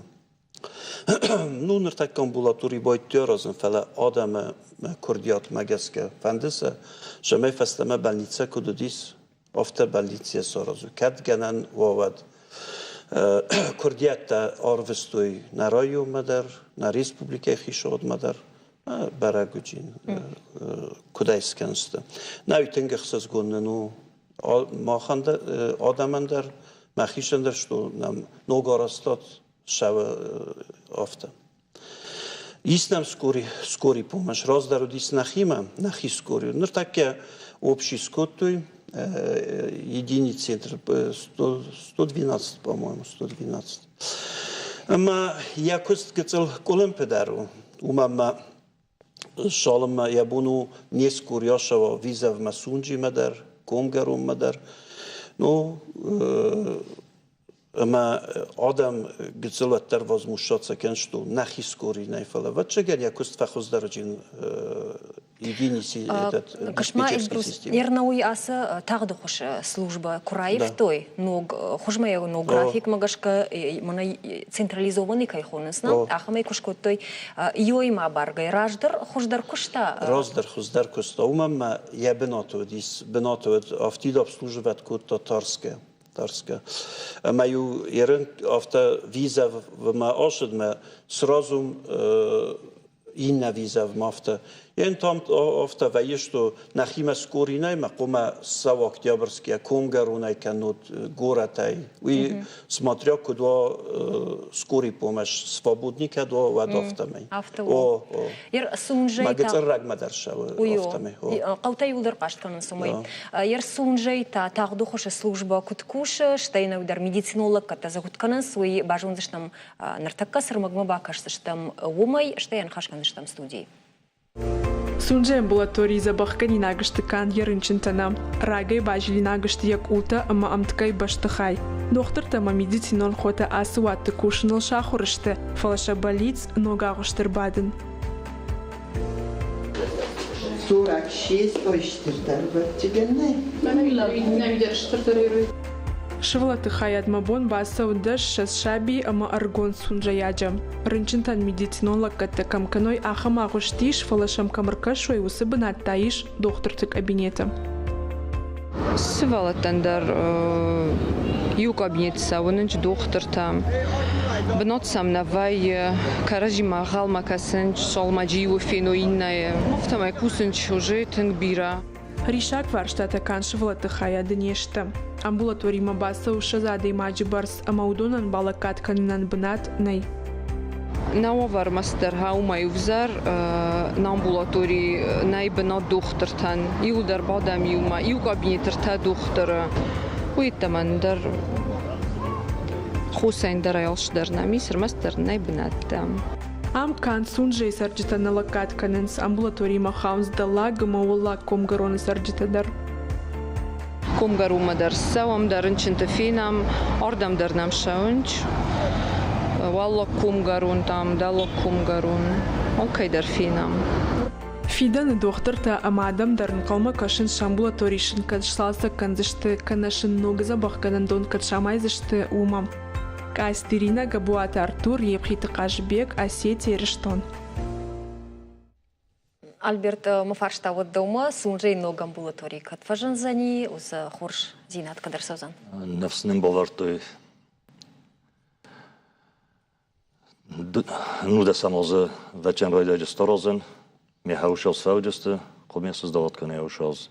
Ну, ныртӕккӕ амбулатори байдыдтой аразын, фӕлӕ адӕмы куырдиатмӕ гӕсгӕ фӕнды сӕ, цӕмӕй фӕстӕмӕ больницӕ куыд уыдис, афтӕ больницӕ саразой. Кӕд гӕнӕн уа, уӕд. Куырдиӕттӕ арвыстой нӕ районмӕ дӕр, нӕ республикӕйы хицауадмӕ дӕр. Бӕрӕг уыди, куыд ӕй скӕндзысты. Нӕ уый тынг ӕхсызгон нын у махӕн дӕр, адӕмӕн дӕр, мӕхицӕн дӕр, что нӕм ног арӕзтад цӕуы афтӕ. Ис нӕм скорый, скорый помощь. Раздӕр уыдис нӕхимӕ, нӕхи скорый. Ныртӕккӕ общий скодтой, единый центр, 112, по-моему, 112. Ӕмӕ йӕ куыст гыццыл къуылымпы дӕр у. Уымӕн ма цалынмӕ йӕ бон у не скорый ацӕуа визовмӕ Сунджимӕ дӕр, Комгӕронмӕ дӕр. Ну, ӕмӕ адӕм гыццыл уӕддӕр возмущаться кӕнынц, что нӕхи скорый нӕй, фӕлӕ ӕвӕццӕгӕн йӕ куыст фӕхуыздӕрджын единици этот диспетчерский системӕ. Ернауи ацы тагъды хуызы службӕ куы раивтой ног хуызмӕ ног графикмӕ гӕсгӕ мӕнӕ централизованный кӕй хонынц, нӕ ахӕмӕй куы скодтой, иоимӕ абаргӕ раздӕр хуыздӕр куыста? Раздӕр хуыздӕр куыста, уымӕн ма йӕ бынаты уыдис, бынаты уыд афтид обслуживать кодта Тарскӕ. Тӕрсгӕ. Ӕмӕ-иу ерын афтӕ визовмӕ ацыдмӕ сразу иннӕ визовмӕ афтӕ. Ен там афтӕ вӕййы, что нӕхимӕ скоринӕй мӕ хъуамӕ ссӕуа Октябрьскийӕ, комгӕронӕй кӕннод горӕтӕй. Уый смотря куыд уа скорый помощь свободный кӕд уа, уӕд афтӕмӕй. Афтӕ у. О, о. Ер Сунжӕй Мӕ гыццыл рагмӕ дӕр ссӕуы афтӕмӕй. Хъӕутӕ иуылдӕр хъаст кӕнынц уымӕй. Ерсунжӕй та тагъд ӕххуысы службӕ куыд кусы, стӕй нӕ дӕр медицинон лӕггӕдтӕ дзы куыд кӕнынц, уый базондзыстӕм ныртӕккӕ цы рмӕгмӕ бакӕсдзыстӕм, уымӕй, стӕй аныхас кӕндзыстӕм студийы. Сунжы амбулаторийы дзӕбӕхгӕнинаг сты канд йӕ рынчынтӕ нӕ, рагӕй базилинаг сты йӕ къултӕ ӕмӕ ӕмткӕй бӕстыхай. Дохтыртӕ ӕмӕ медицинон хотӕ ацы уатты кусыныл сахуыр сты, фӕлӕ сӕ бӕллиц ног агъуысты ӕрбадын. 46 стырдӕр ӕвӕццӕгӕн Сывӕллӕтты хайадмӕ бон бацӕуы 10-20 саби ӕмӕ ӕрыгон сунжӕйаджы. Рынчынтӕн медицинон лӕггӕдтӕ кӕм кӕной, ахӕм агъуыст ис, фӕлӕ сӕм кӕм ӕркӕсой, уыцы бынат та ис дохтырты кабинеты. Сывӕллӕттӕн дӕр иу кабинеты цӕуынц дохтыртӕ. Бынат сӕм нӕ вӕййы, кӕрӕдзимӕ ӕнхъӕлмӕ кӕсынц, цалынмӕ иуы феной иннӕйы. Афтӕмӕй кусынц уже тынг бирӕ. Риссаг фарстатӕ канд сывӕллӕтты хайады не сты. Амбулаторимӕ бацӕуы 20 адӕймаджы бӕрц ӕмӕ уыдонӕн балӕггад кӕнынӕн бынат нӕй. Нӕ уавӕр ӕрмӕстдӕр уымӕй ӕвзӕр нӕ амбулаторийы нӕй бынат дохтыртӕн. Иуылдӕр бадӕм иумӕ, иу кабинеты ӕртӕ дохтыры. Уый йеддӕмӕ ӕндӕр хосӕн дӕр алцыдӕр нӕм ис, ӕрмӕстдӕр нӕй бынӕттӕ. Ам канд Сунжӕйы цӕрджытӕ нӕ лӕггад кӕнынц, амбулаторимӕ хауынц Дӕллаг ӕмӕ Уӕллаг комгӕроны цӕрджытӕ дӕр. Комгӕронмӕ дӕр ссӕуӕм, дӕ рынчынты фенӕм, ардӕм дӕр нӕм ссӕуынц. Уӕллаг комгӕрон там, дӕллаг комгӕрон, алкӕй дӕр фенӕм. Фидӕны дохтыртӕ ӕмӕ адӕм дӕр ӕнхъӕлмӕ кӕсынц амбулатори сын кӕд сцалцӕг кӕндзысты кӕнӕ сын ног дзӕбӕхгӕнӕндон кӕд самайдзысты, уымӕ. Къацты Иринӕ, Гӕбуаты Артур, Епхиты Хъазыбег, Осетия, Ирыстон. Альберт, мӕ фарста уӕд дӕумӕ, Сунжӕйы ног амбулатори кӕд фӕзындзӕни, уыцы хорздзинад кӕд ӕрцӕудзӕн? Ныфс нын бавӕрдтой нудӕсӕм азы вӕчӕн райдайджы саразын, ме хӕуысаз фӕуыдысты, хъуымӕ сыздӕхт кӕнӕ хӕуысаз.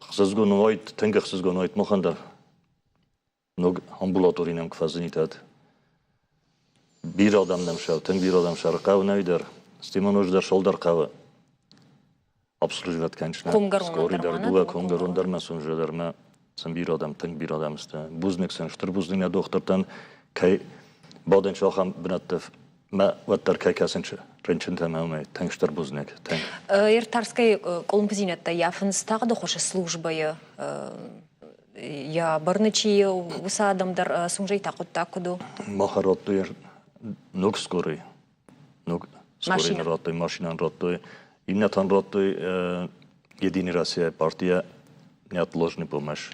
Ӕхсызгон уайд, тынг ӕхсызгон уайд махӕн дӕр. Ног амбулатори нӕм куы фӕзынид, бирӕ адӕм нӕм сӕ, тынг бирӕ адӕм сӕ хъӕуы нӕй дӕр, стимоноз дӕр шолдӕр хъӕуы. Обслуживать, конечно. Комгӕрон Скорый дӕр, дыууӕ комгӕрон дӕр мӕ Сунжа дӕр мӕ. Сын бирӕ адӕм, тынг бирӕ адӕм сты. Бузныг сын, стыр бузныг нӕ дохтыртӕн, кӕй бадынц ахӕм бынӕтты мӕ уӕддӕр кӕй кӕсынц рынчынтӕм ӕмӕ тынг стыр бузныг, тынг. Ертарскӕйы къуылымпыдзинӕдтӕ йафынц тагъды хуызы службӕйы йӕ бӕрны чи уыцы адӕм дӕр Сунжӕй та хъуыддаг куыд у? Мах радтой ног скорый, ног скорый радтой, машинӕн радтой, иннӕтӕн радтой Единый Россия партия неотложный помощь.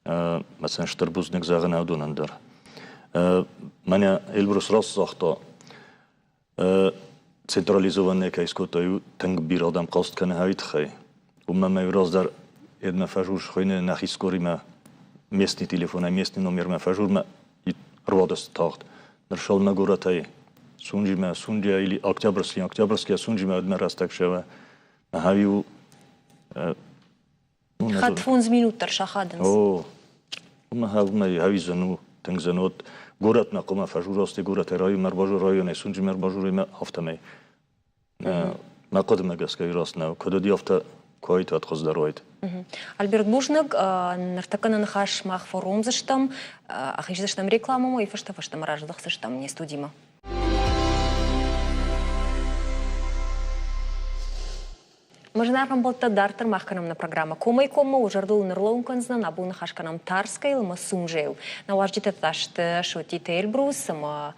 Мӕ стыр бузныг зӕгъын уыдонӕн дӕр. Мӕнӕ Эльбрус раст загъта, централизованный кӕй скодтой, тынг бирӕ адӕм хъаст кӕны уый тыххӕй. Уымӕ мӕ раздӕр едмӕ фӕжур хуыйны нӕхи скоримӕ местный телефонӕй местный номермӕ фӕжурмӕ ӕрбадӕст тагъд. Ныр шалмӕ горӕтӕй Сунжимӕ, Сунжа или Октябрьский, Октябрьский Сунжимӕ уӕдмӕ рӕстӕг сӕвӕ. Ӕхӕ-иу Хатт фондз минут дӕр сахадынц. О, уымӕ уымӕ хӕви зын у, тынг зын уыд. Горӕтмӕ хъуамӕ фӕжурасти горӕтӕй районмӕ ӕрбазур районӕй Сунжимӕ ӕрбазуримӕ афтӕмӕй. Мӕ хъуыдымӕ гӕсгӕ раст нӕу. Куыд уыди, афтӕ куы уаид, уӕд хуыздӕр уаид. Альберт, бузныг. Ныртӕккӕ нӕ ныхас мах фӕуромдзыстӕм, ахиздзыстӕм рекламӕмӕ, уый фӕстӕ фӕстӕмӕ раздӕхдзыстӕм не студимӕ. Мӕ зынаргъ ӕмбӕлттӕ, дарддӕр мах кӕнӕм нӕ программӕ Комӕй-коммӕ уӕ зӕрдыл ныр кӕндзынӕн, абон ныхас кӕнӕм Тарскӕйыл ӕмӕ Сунжӕйыл. Нӕ уазджытӕ та сты Соттиты Эльбрус ӕмӕ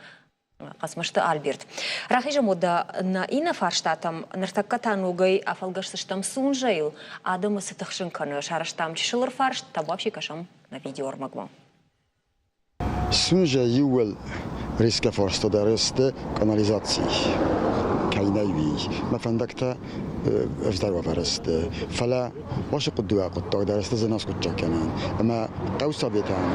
Хъӕцмӕзты Альберт. Рахизӕм уӕдӕ нӕ иннӕ фарстатӕм. Ныртӕккӕ та ногӕй афӕлгӕсдзыстӕм Сунжӕйыл. Адӕмы цы тыхсын кӕны, сарӕзтам чысыл ӕрфарст, табуафси кӕсӕм нӕ видеоӕрмӕгмӕ. Сунжӕ иууыл рисгӕ фарста дӕр сты канализаци кӕй нӕй, уый. Мӕ фӕндӕгтӕ ӕвзӕр уавӕры сты, фӕлӕ уыцы дыууӕ хъуыддаг дӕр сты зын аскъуыддзаг кӕнӕн. Ӕмӕ хъӕусоветӕн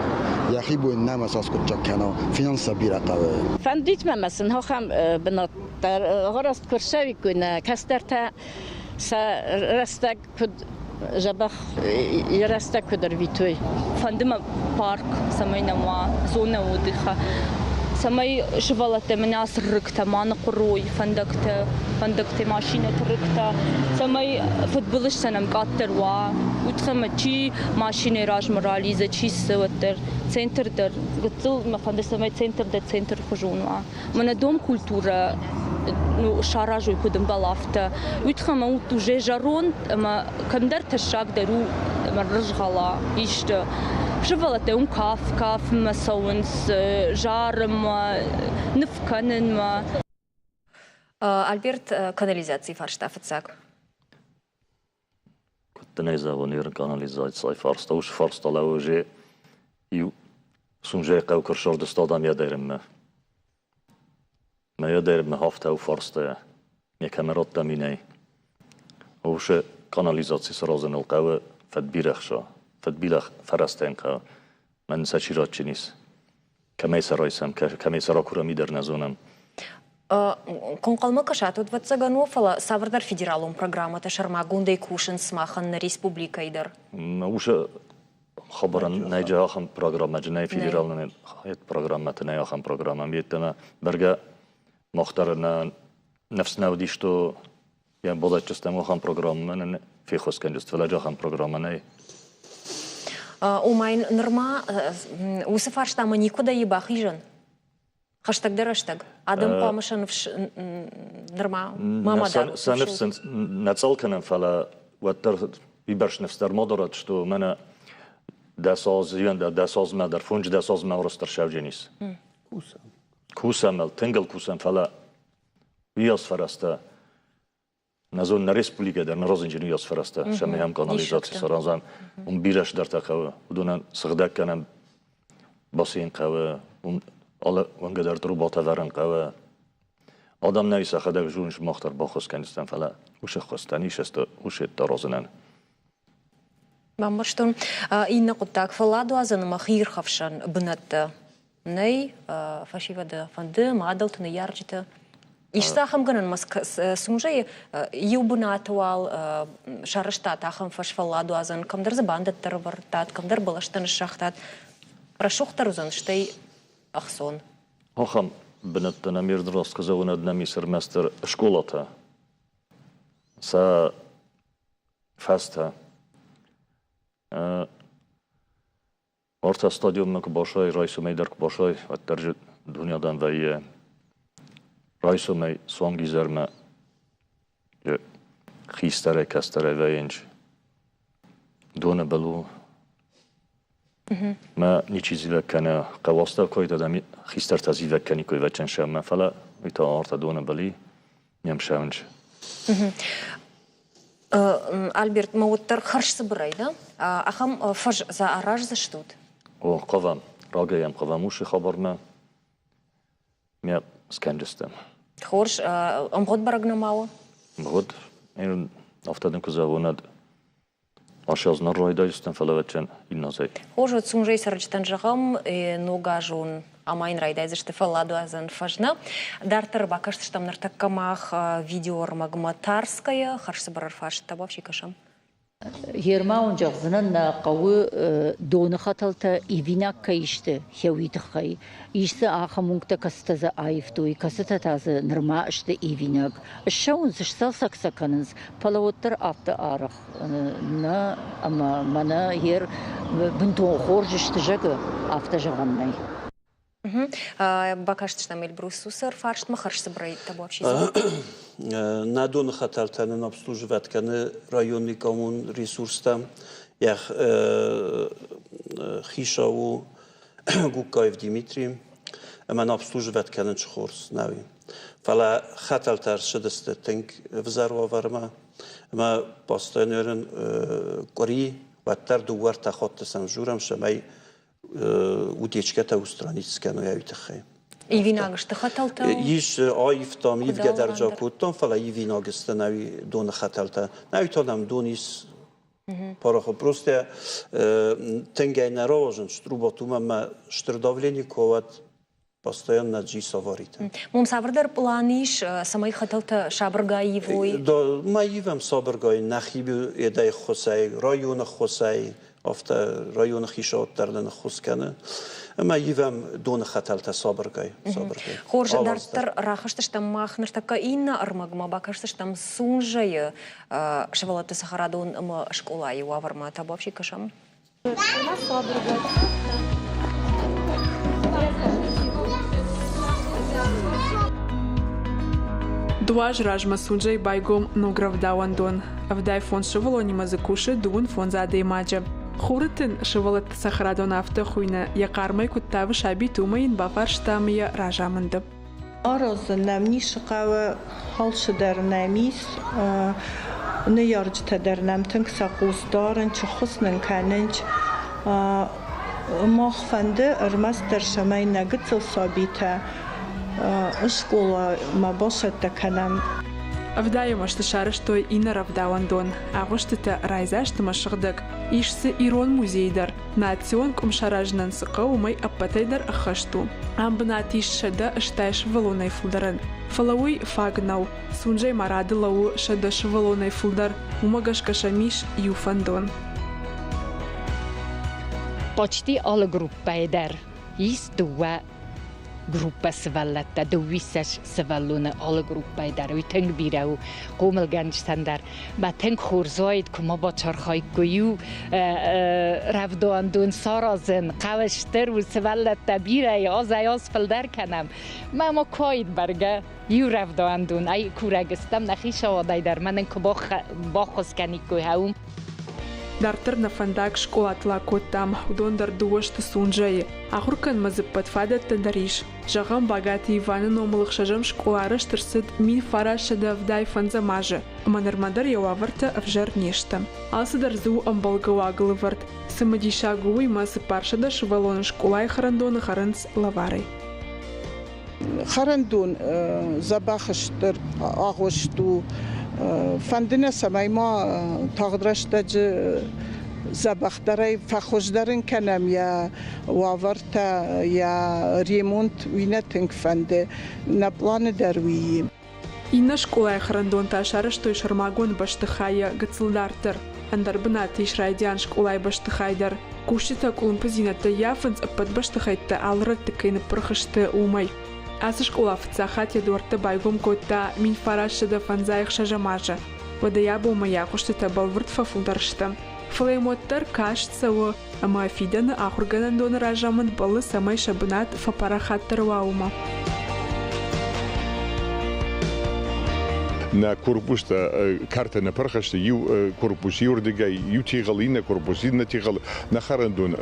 йӕхи бон нӕма саскъуыддзаг кӕна, финанстӕ бирӕ хъӕуы. Фӕндид мӕ ма сын ахӕм бынат дӕр арӕзт куы рцӕуиккой нӕ кӕстӕртӕ сӕ рӕстӕг куыд дзӕбӕх йӕ рӕстӕг куыд ӕрвитой. Фӕнды мӕ парк, цӕмӕй нӕм уа зонӕ отдыха, цӕмӕй сывӕллӕттӕ мӕнӕ ацы рыгтӕ ма ныхъуырой, фӕндӕгтӕ, фӕндӕгтӕ, машинӕты рыгтӕ, цӕмӕй фыдбылызтӕ нӕм къаддӕр уа, уый тыххӕй мӕ чи машинӕйы размӕ ралидза, чи цы, уӕддӕр центр дӕр гыццыл мӕ фӕнды, цӕмӕй центр дӕр центр хуызон уа. Мӕнӕ дом культурӕ ну, саразой куыд ӕмбӕлы, афтӕ. Уый тыххӕй мӕ уд уже зӕронд ӕмӕ кӕмдӕр тӕссаг дӕр у ӕмӕ рызгъӕла исты. Сывӕллӕттӕ уым каф кафынмӕ цӕуынц, зарынмӕ, ныв кӕнынмӕ. Альберт, канализацийы фарста фыццаг. Куыд дын ӕй зӕгъон, Иры канализацийы фарста уыцы фарста лӕууы иу Сунжӕйы хъӕу куы рсӕрдыстадам йӕ дӕрынмӕ. Мӕ йӕ дӕрынмӕ афтӕ у фарстайӕ. Никӕмӕ радта минӕй. Уыцы канализаци саразыныл хъӕуы фӕдбирӕ хца, фӕдбирӕ фӕрӕзтӕ йын хъӕуы. Мӕн сӕ чи радджын ис? Кӕмӕй сӕ райсӕм, кӕмӕй сӕ ракурӕм, дӕр нӕ зонӕм. Куы ӕнхъӕлмӕ кӕсат, уӕд ӕвӕццӕгӕн у, фӕлӕ цавӕрдӕр федералон программӕтӕ сӕрмагондӕй кусынц махӕн нӕ республикӕйы дӕр. Уыцы хабарӕн нӕй ахӕм программӕ, нӕй федералон программӕты нӕй ахӕм программӕ. Йеддӕмӕ бӕргӕ мах дӕр нӕ ныфс нӕ уыдис, то йӕ бадӕтджыстӕм ахӕм программӕ нын феххуыс кӕнджысты, фӕлӕ ахӕм программӕ нӕй. Ома йын нырма уыцы фарстамӕ никуыдӕй бахизӕн? Хӕстӕгдӕр рӕстӕг адӕм хъуамӕ сӕ ныфс нырма ма дарой. Сӕ ныфс нӕ цӕл кӕнӕм, фӕлӕ уӕддӕр уыйбӕрц ныфс дӕр ма дарӕд, что мӕнӕ дӕс азмӕ дӕр, фондз-дӕс азмӕ арӕзт ӕрцӕудженис. Кусӕм. Кусӕм, тынг ыл кусӕм, фӕлӕ уыйас фӕрӕзтӕ нӕ зон нӕ республикӕ дӕр нӕ разынджын уыйас фӕрӕзтӕ, сӕмӕй ам канализаци саразӕм, уым бирӕ цыдӕртӕ хъӕуы, уыдонӕн сыгъдӕг кӕнӕм, бассейн хъӕуы, уым алы уӕнгӕ дӕр трубатӕ вӕрын хъӕуы. Адӕм нӕ сӕхӕдӕг зонынц, мах дӕр баххуыс кӕндзыстӕм, фӕлӕ уыцы ххуыстӕ ницы уыцы аразынӕн. Бамбӕрстон. Иннӕ хъуыддаг фӕлладуадзӕн ӕмӕ хиирхӕфсӕн бынӕттӕ нӕй. Фӕсивӕды фӕнды, мадӕлты, ныййарджыты. Ис дзы ахӕм гӕнӕн Сунжӕйы иу бынаты уал сарӕзтат ахӕм фӕсфӕлладуадзӕн, кӕмдӕр дзы бандӕттӕ ӕрӕвӕрдтат, кӕмдӕр бӕлӕстӕ ныссагътат. Рӕсугъддӕр уыдзӕн, стӕй ӕхцон. Ахӕм бынӕттӕ нӕм ирд раст куы зӕгъын, нӕм ис ӕрмӕстдӕр скъолатӕ. Сӕ фӕстӕ. Ӕртӕ стадионмӕ куы басай, райсомӕй дӕр куы басай, уӕддӕр же дуне адӕм вӕййы. Райсомӕй суанг изӕрмӕ хистӕрӕй кӕстӕрӕй вӕййынц. Доны был у. Мӕ ничи зивӕг кӕны, хъӕуастӕу кой дӕм хистӕртӕ зивӕг кӕниккой вӕччен сӕммӕ, фӕлӕ уый та ӕртӕ доны был и, не мсӕуынц. Альберт, ма уӕддӕр хӕрзцыбырӕй, да? Ахӕм фӕз дзы араздзыстут? О, хъавӕм. Рагӕй йӕм хъавӕм уыцы хабармӕ. Ме скӕнджыстӕм. Хорз, ӕмгъуыд бӕрӕг нӕма у? Ӕмгъуыд? Афтӕ дын куы зӕгъон, ӕд Ас нӕ райдайдзыстӕм, фӕлӕ ӕвӕццӕгӕн инназӕй. Хорз, уӕд Сунжӕйы цӕрджытӕн зӕгъӕм, ногазон амайын райдайдзысты фӕлладуадзӕн фӕзны. Дарддӕр бакӕсдзыстӕм ныртӕккӕ мах видеоӕрмӕгмӕ Тарская, хӕрзцыбыр ӕрфарст табуафси кӕсӕм. Ермауын зӕгъдзынӕн, нӕ хъӕуы доны хӕтӕлтӕ ивинаг кӕй сты, уый тыххӕй. Ис дзы ахӕм уынгтӕ, кӕцытӕ дзы аивтой, кӕцытӕ та дзы нырма сты ивинаг. Ссӕуынц, сцалцӕг сӕ кӕнынц, фӕлӕ уӕддӕр афтӕ арӕх нӕ ӕмӕ мӕнӕ ер бынтон хорз сты, зӕгъы, афтӕ зӕгъӕн нӕй. Бакастыстӕм Эльбрус уыцы ӕрфарстмӕ хӕрзцыбырӕй табуафси. Нӕ доны хӕтӕлтӕ нын обслуживать кӕны районный коммун ресурстӕ. Йӕ хицау у Гуккаев Дмитрий. Ӕмӕ нӕ обслуживать кӕнын хорз нӕуи. Фӕлӕ хӕтӕлтӕ ӕрцыдысты тынг ӕвзӕр уавӕрмӕ. Ӕмӕ постоянно къуыри уӕддӕр дыууӕ-ӕртӕ хатты сӕм дзурӕм, цӕмӕй утечкӕтӕ устранить скӕной уый тыххӕй. Ивинаг сты хӕтӕлтӕ? Ис аивтам, ивгӕ дӕр джа кодтам, фӕлӕ ивинаг сты нӕуи доны хӕтӕлтӕ. Нӕуи та нӕм дон ис пароход. Просто тынгӕй нӕ рауазынц трубат, уымӕн ӕмӕ стыр давлени куы уӕд постоянно джис аваритӕ. Уым цавӕрдӕр пълан ис, цӕмӕй хӕтӕлтӕ сабыргай ивой? Ма ивӕм сабыргай нӕхи едӕй ххуысӕй, районы ххуысӕй, афтӕ районы хицауад дӕр нын ӕххуыс кӕны. Ӕмӕ ивӕм доны хӕтӕлтӕ сабыргай. Сабыргай. Хорз, дарддӕр рахызтыстӕм мах ныртӕккӕ иннӕ ӕрмӕгмӕ, бакӕсдзыстӕм Сунжӕйы сывӕллӕтты цӕхӕрадон ӕмӕ скъолайы уавӕрмӕ. Табуафси кӕсӕм. Дыууӕ азы размӕ Сунжӕйы байгом ног рӕвдауӕндон. 75 сывӕллонимӕ дзы кусы 25 адӕймаджы. Хуры тын сывӕллӕтты цӕхӕрадон афтӕ хуыйны, йӕ хъармӕй куыд тавы сабиты, уымӕй йын бафарстам йӕ разамынды. Аразын нӕм ницы хъӕуы, алцыдӕр нӕм ис. Ныййарджытӕ дӕр нӕм тынг сӕ хъус дарынц, ххуыс нын кӕнынц. Мах фӕнды ӕрмӕстдӕр, цӕмӕй нӕ гыццыл сабитӕ скъоламӕ бацӕттӕ кӕнӕм. Ӕвдайӕм азты сарӕзтой иннӕ рӕвдауӕндон. Агъуыстытӕ райдзаст ӕмӕ сыгъдӕг. Ис дзы ирон музей дӕр. Национ къуым саразынӕн цы хъӕуы, уымӕй ӕппӕтӕй дӕр ӕххӕст у. Ам бынат ис 180 сывӕллонӕй фылдӕрӕн. Фӕлӕ уый фаг нӕу. Сунжӕй ма рады лӕууы 100 сывӕллонӕй фылдӕр, уымӕ гӕсгӕ сӕм ис иу фӕндон. Почти алы группӕйы дӕр ис дыууӕ группӕ сывӕллӕттӕ, дыууиссӕдз сывӕллоны алы группӕйы дӕр. Уый тынг бирӕ у хъомылгӕнджытӕн дӕр. Мӕ тынг хорз уаид, куы ма бацархаиккой иу рӕвдауӕндон саразын. Хъӕуы стыр у, сывӕллӕттӕ бирӕ азӕй-аз фылдӕр кӕнӕм. Мӕ ма куы уаид бӕргӕ иу рӕвдауӕндон ӕй курӕг стӕм нӕ хицауадӕй дӕр, мӕ нын куы баххуыс кӕниккой, уым. Дарддӕр нӕ фӕндаг скъолатыл акодтам, уыдон дӕр дыууӕ сты Сунжӕйы. Ахуыр кӕнынмӕ дзы ӕппӕт фадӕттӕ дӕр ис. Зӕгъӕм, Багаты Иваны номыл ӕхсӕзӕм скъола арӕзт ӕрцыд 1975 азы, ӕмӕ нырмӕ дӕр йӕ уавӕртӕ ӕвзӕр не сты. Алцыдӕр дзы у ӕмбӕлгӕ уагыл ӕвӕрд. Цымыдисаг у уый, ӕмӕ 400 сывӕллоны скъолайы хӕрӕндоны хӕрынц лӕварӕй. Хӕрӕндон дзӕбӕх стыр агъуыст у. Фӕнды нӕ, цӕмӕй ма тагъд рӕстӕджы дзӕбӕхдӕрӕй фӕхуыздӕр ын кӕнӕм йӕ уавӕртӕ, йӕ ремонт, уый нӕ тынг фӕнды. Нӕ пъланы дӕр уый и. Иннӕ скъолайы хӕрӕндон та сарӕзтой сӕрмагонд бӕстыхайы гыццыл дарддӕр. Ӕндӕр бынаты ис райдиан скъолайы бӕстыхай дӕр. Кусджытӕ къуылымпыдзинӕдтӕ ййафынц, ӕппӕт бӕстыхӕйттӕ алы рӕтты кӕй ныппырх сты, уымӕй. Ацы скъола фыццаг хатт йӕ дуӕрттӕ байгом кодта 1956 азы. Уӕдӕй абонмӕ йӕ агъуыстытӕ бӕлвырд фӕфылдӕр сты. Фӕлӕ йӕм уӕддӕр каст цӕуы, ӕмӕ фидӕны ахуыргӕнӕндоны разамынд бӕллы, цӕмӕй сӕ бынат фӕпарахатдӕр уа, уымӕ. Нӕ корпустӕ кӕрты нӕ пырх сты, иу корпус иуырдыгӕй, иу тигъыл, иннӕ корпус иннӕ тигъыл, нӕ хӕрӕндон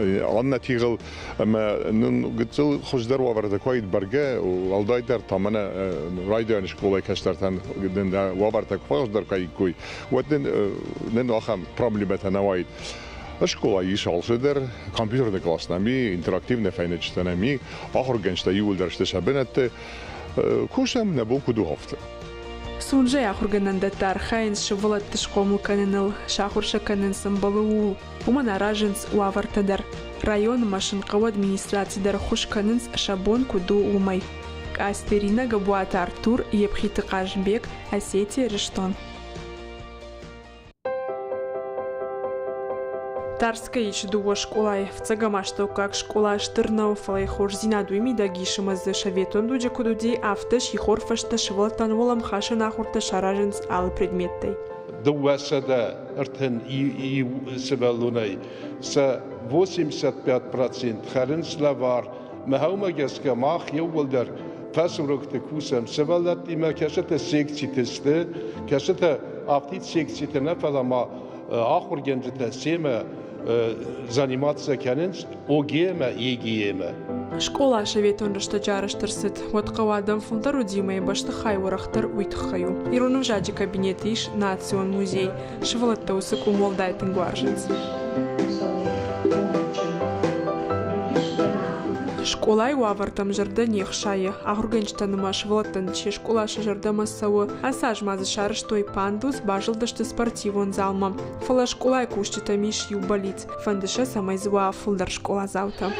аннӕ тигъыл. Ӕмӕ нын гыццыл хуыздӕр уавӕртӕ куы уаид бӕргӕ, уӕлдайдӕр та мӕнӕ райдиан скъолайы кӕстӕртӕн нын уавӕртӕ куы фӕхуыздӕр кӕниккой, уӕд нын нын ахӕм проблемӕтӕ нӕ уаид. Скъолайы ис алцыдӕр, компьютерный класс нӕм и, интерактивный фӕйнӕджытӕ нӕм и, ахуыргӕнджытӕ иууылдӕр сты сӕ бынӕтты. Кусӕм, нӕ бон куыд у, афтӕ. Сунжӕйы ахуыргӕнӕндӕттӕ архайынц сывӕллӕтты схъомыл кӕныныл, сахуыр сӕ кӕнын цы ӕмбӕлы, ууыл. Уымӕн аразынц уавӕртӕ дӕр. Районы ма сын хъӕуы администраци дӕр ӕххуыс кӕнынц, сӕ бон куыд у, уымӕй. Къастерина Габуаты Артур, Епхиты Хъазбег, Осетия, Ирыстон. Тарскӕйы ис дыууӕ скъолайы. Фыццӕгӕм астӕуккаг скъола стыр нӕу, фӕлӕ йӕ хорздзинад уый мидӕг ис, ӕмӕ дзы советон дуджы куыд уыди, афтӕ сихор фӕстӕ сывӕллӕттӕн уӕлӕмхасӕн ахуыртӕ саразынц алы предметтӕй. 231 сывӕллонӕй сӕ 85% хӕрынц лӕвар. Мӕхӕумӕ гӕсгӕ мах иууылдӕр фӕсурокты кусӕм сывӕллӕттимӕ, кӕцытӕ секциты сты, кӕцытӕ афтид секциты нӕ, фӕлӕ ма ахуыргӕнджытӕ семӕ заниматься кӕнынц ОГЭ-мӕ, ЕГЭ-мӕ. Скъола советон рӕстӕджы арӕзт ӕрцыд, уӕд хъӕуы адӕм фылдӕр уыди ӕмӕ йӕ бӕстыхай уӕрӕхдӕр уый тыххӕй у. Ирон ӕвзаджы кабинеты ис национ музей. Сывӕллӕттӕ уыцы къуым уӕлдай тынг уарзынц. Скъолайы уавӕртӕм зӕрдӕ не хсайы. Ахуыргӕнджытӕн ӕмӕ сывӕллӕттӕн се скъола сӕ зӕрдӕмӕ цӕуы. Ацы аз ма дзы сарӕзтой пандус, базылдысты спортивон залмӕ. Фӕлӕ скъолайы кусджытӕм ис иу бӕллиц. Фӕнды сӕ, цӕмӕй дзы уа фылдӕр скъоладзаутӕ.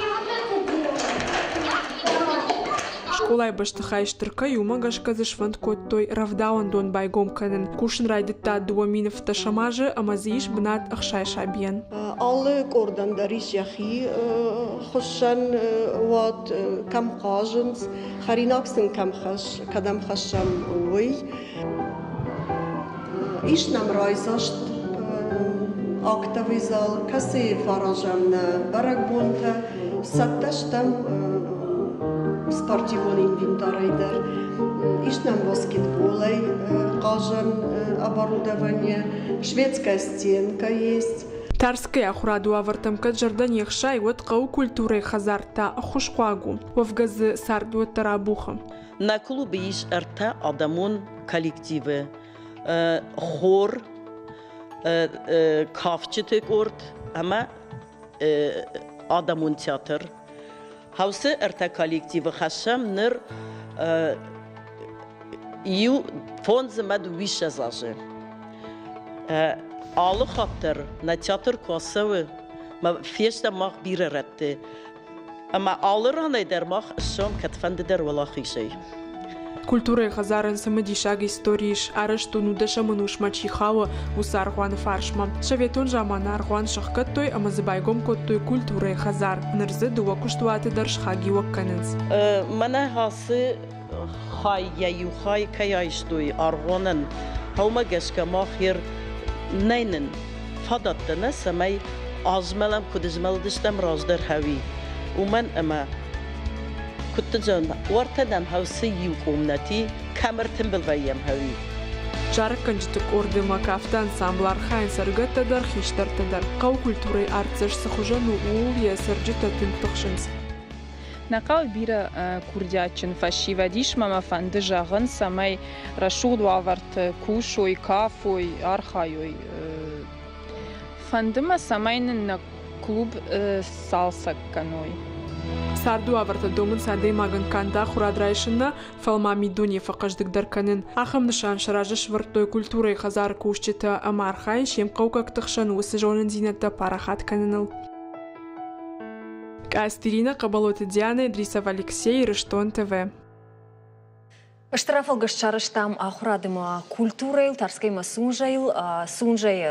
Скъолайы бӕстыхай стыр кӕй, уымӕ гӕсгӕ дзы сфӕнд кодтой рӕвдауӕндон байгом кӕнын. Кусын райдыдта 2015 азы ӕмӕ дзы ис бынат 60 сабийӕн. Алы къордӕн дӕр ис йӕхи хуыссӕн уат, кӕм хъазынц, хӕринаг сын кӕм кӕдӕм хӕссӕм, уый. Ис нӕм райдзаст актовый зал, кӕцыйы фӕразӕм нӕ бӕрӕгбонтӕ, цӕттӕ стӕм спортивон инвентарӕй дӕр. Ис нӕм баскетболӕй хъазӕн оборудование, шведская стенка есть. Тарскӕйы ахуырады уавӕртӕм кӕд зӕрдӕ не хсайы, уӕд хъӕуы культурӕйы хӕдзар та ӕххуысхъуаг у. Уӕвгӕ дзы цард уӕддӕр абухы. Нӕ клубы ис ӕртӕ адӕмон коллективы: хор, кафджыты къорд ӕмӕ адӕмон театр. Хаусы ӕртӕ коллективы хӕссӕм ныр иу фондз ӕмӕ дыууиссӕдз азы. Алы хатт дӕр нӕ театр куы ацӕуы, фестӕм мах бирӕ рӕтты. Ӕмӕ алы ранӕй дӕр мах ссӕуӕм кӕдфӕнды дӕр уӕлахизӕй. Культурӕйы хӕдзарӕн цымыдисаг истори ис. Арӕзт у нудӕсӕм ӕнусмӕ чи хауы, уыцы аргъуаны фарсмӕ. Советон заманы аргъуан сӕхгӕдтой ӕмӕ дзы байгом кодтой культурӕйы хӕдзар. Ныр дзы дыууӕ куыстуаты дӕр схагиуӕг кӕнынц. Мӕнӕ ацы хай йӕ иу хай кӕй айстой аргъуанӕн, уымӕ гӕсгӕ мах ер нӕй нын фадӕттӕ нӕ, цӕмӕй азмӕлӕм, куыд змӕлдыстӕм раздӕр хӕуи. Уымӕн ӕмӕ куыд дын уӕртӕ нӕм хӕусы иу къомнӕти, кӕм ӕртымбыл вӕййӕм хӕуи. Зарӕггӕнджыты къорды ӕмӕ кафты ансамблы архайынц ӕрыгӕттӕ дӕр, хистӕртӕ дӕр. Хъӕуы культурӕйы артдзӕст цы хуызӕн у, ууыл йӕ цӕрджытӕ тынг тыхсынц. Нӕ хъӕуы бирӕ курдиатджын фӕсивӕд ис, ӕмӕ мӕ фӕнды зӕгъын, цӕмӕй рӕсугъд уавӕрты кусой, кафой, архайой. Фӕнды мӕ, цӕмӕй нын нӕ клуб сцалцӕг кӕной. Царды уавӕртӕ домынц адӕймагӕн канд ахуырад райсын нӕ, фӕлӕ ма миддуне фӕхъӕздыгдӕр кӕнын. Ахӕм нысан сӕ разы сӕвӕрдтой культурӕйы хӕдзары кусджытӕ ӕмӕ архайынц се мхъӕуккӕгты хсӕн уыцы зонындзинӕдтӕ парахат кӕныныл. Къацты Ирина, Хъӕбӕлоты Дианӕ, Идрисов Алексей, Ирыстон ТВ. Стыр афӕлгӕст сарӕзтам ахуырад ӕмӕ культурӕйыл, Тарскӕимӕ Сунжӕйыл. Сунжӕйы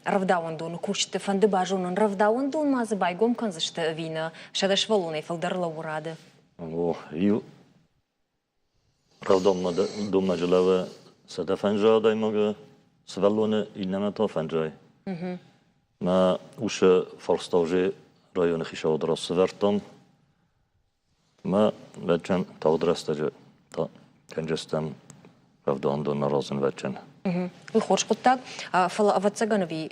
рӕвдауӕндоны кусджыты фӕнды базонын, рӕвдауӕндон ма дзы байгом кӕндзысты ӕви нӕ, 100 сывӕллонӕй фылдӕр лӕууы рады. О, иу рӕвдауӕндонмӕ лӕууы 150 адӕймагы, сывӕллоны иннӕмӕ та фӕнджай. Мӕ усы фарста уже районы хицауады раз сӕвӕрдтам. Мӕ вӕдджын тагъд рӕстӕджы та кӕнджыстӕм рӕвдауӕндон аразын вӕдджын. Уый хорз хъуыддаг, фӕлӕ ӕвӕццӕгӕн ӕви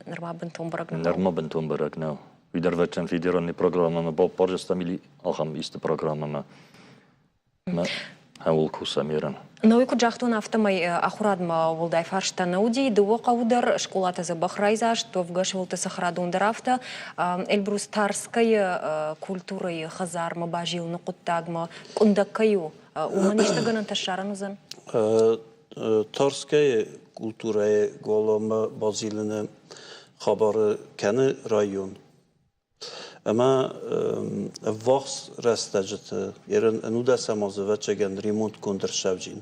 нырма бынтон бӕрӕг нӕу? Нырма бынтон бӕрӕг нӕу. Уый дӕр вӕдджын федеральный программӕмӕ баппарджыстӕм или ахӕм исты программӕмӕ. Ӕуыл кусӕм ерын. Науи куыд загътон, афтӕмӕй ахуырадмӕ уӕлдай фарста нӕ уыди. Дыууӕ хъӕуы дӕр скъолатӕ дзӕбӕх райдзаст, уӕвгӕ сывӕллӕтты цӕхӕрадон дӕр афтӕ. Эльбрус Тарскӕйы культурӕйы хӕдзармӕ базилыны хъуыддагмӕ къуындӕг кӕй у, уымӕн исты гӕнӕнтӕ ссарӕн уыдзӕн? Тарскӕйы культурӕйы галуанмӕ базилыны хабары кӕны район. Ӕмӕ ӕввахс рӕстӕджыты ерын ӕнудӕсӕм азы ӕвӕццӕгӕн ремонтгонд ӕрцӕуджин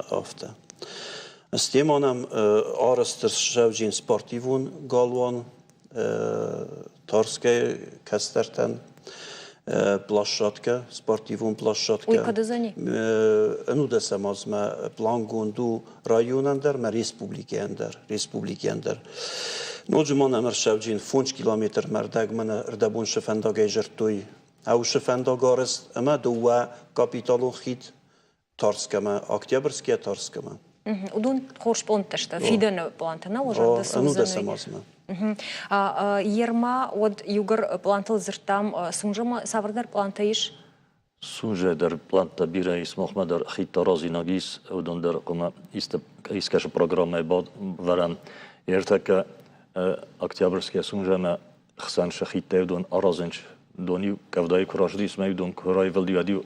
афтӕ. Стӕй нӕм арӕзт ӕрцӕуджин спортивон галуан Тарскӕйы кӕстӕртӕн площадкӕ, спортивон площадкӕ. Уый куыд уыдзӕни? Ӕнудӕсӕм азмӕ плангонд у районӕн дӕр ӕмӕ республикӕйӕн дӕр. Республикӕйӕн дӕр. Ноджы ма нӕм ӕрцӕуджын 5 километрмӕ ӕрдӕгмӕ нӕ ӕрдӕбон цы фӕндагӕй зӕрдтой, ӕусы фӕндаг арӕзт ӕмӕ дыууӕ капиталон хид Тарскӕмӕ, Октябрьскийӕ Тарскӕмӕ. Уыдон хорз пълӕнттӕ сты, фидӕны пълантӕ нӕ зӕрды цы уыдзӕн? Ерма, уӕд иугӕр пълантыл дзырдтам, Сунжӕмӕ цавӕрдӕр пълантӕ ис? Сунжӕ дӕр пълӕнттӕ бирӕ ис, махмӕ дӕр хидтӕ аразинаг ис, уыдон дӕр хъуамӕ искӕцы программӕйы бавӕрӕм. Ӕртӕккӕ Октябрьская Сунжӕмӕ хсӕн сӕ хидтӕ уыдон аразынц. Дон-иу къӕвдайы куы рацыдис ӕмӕ-иу дон куы раивылди, уӕд-иу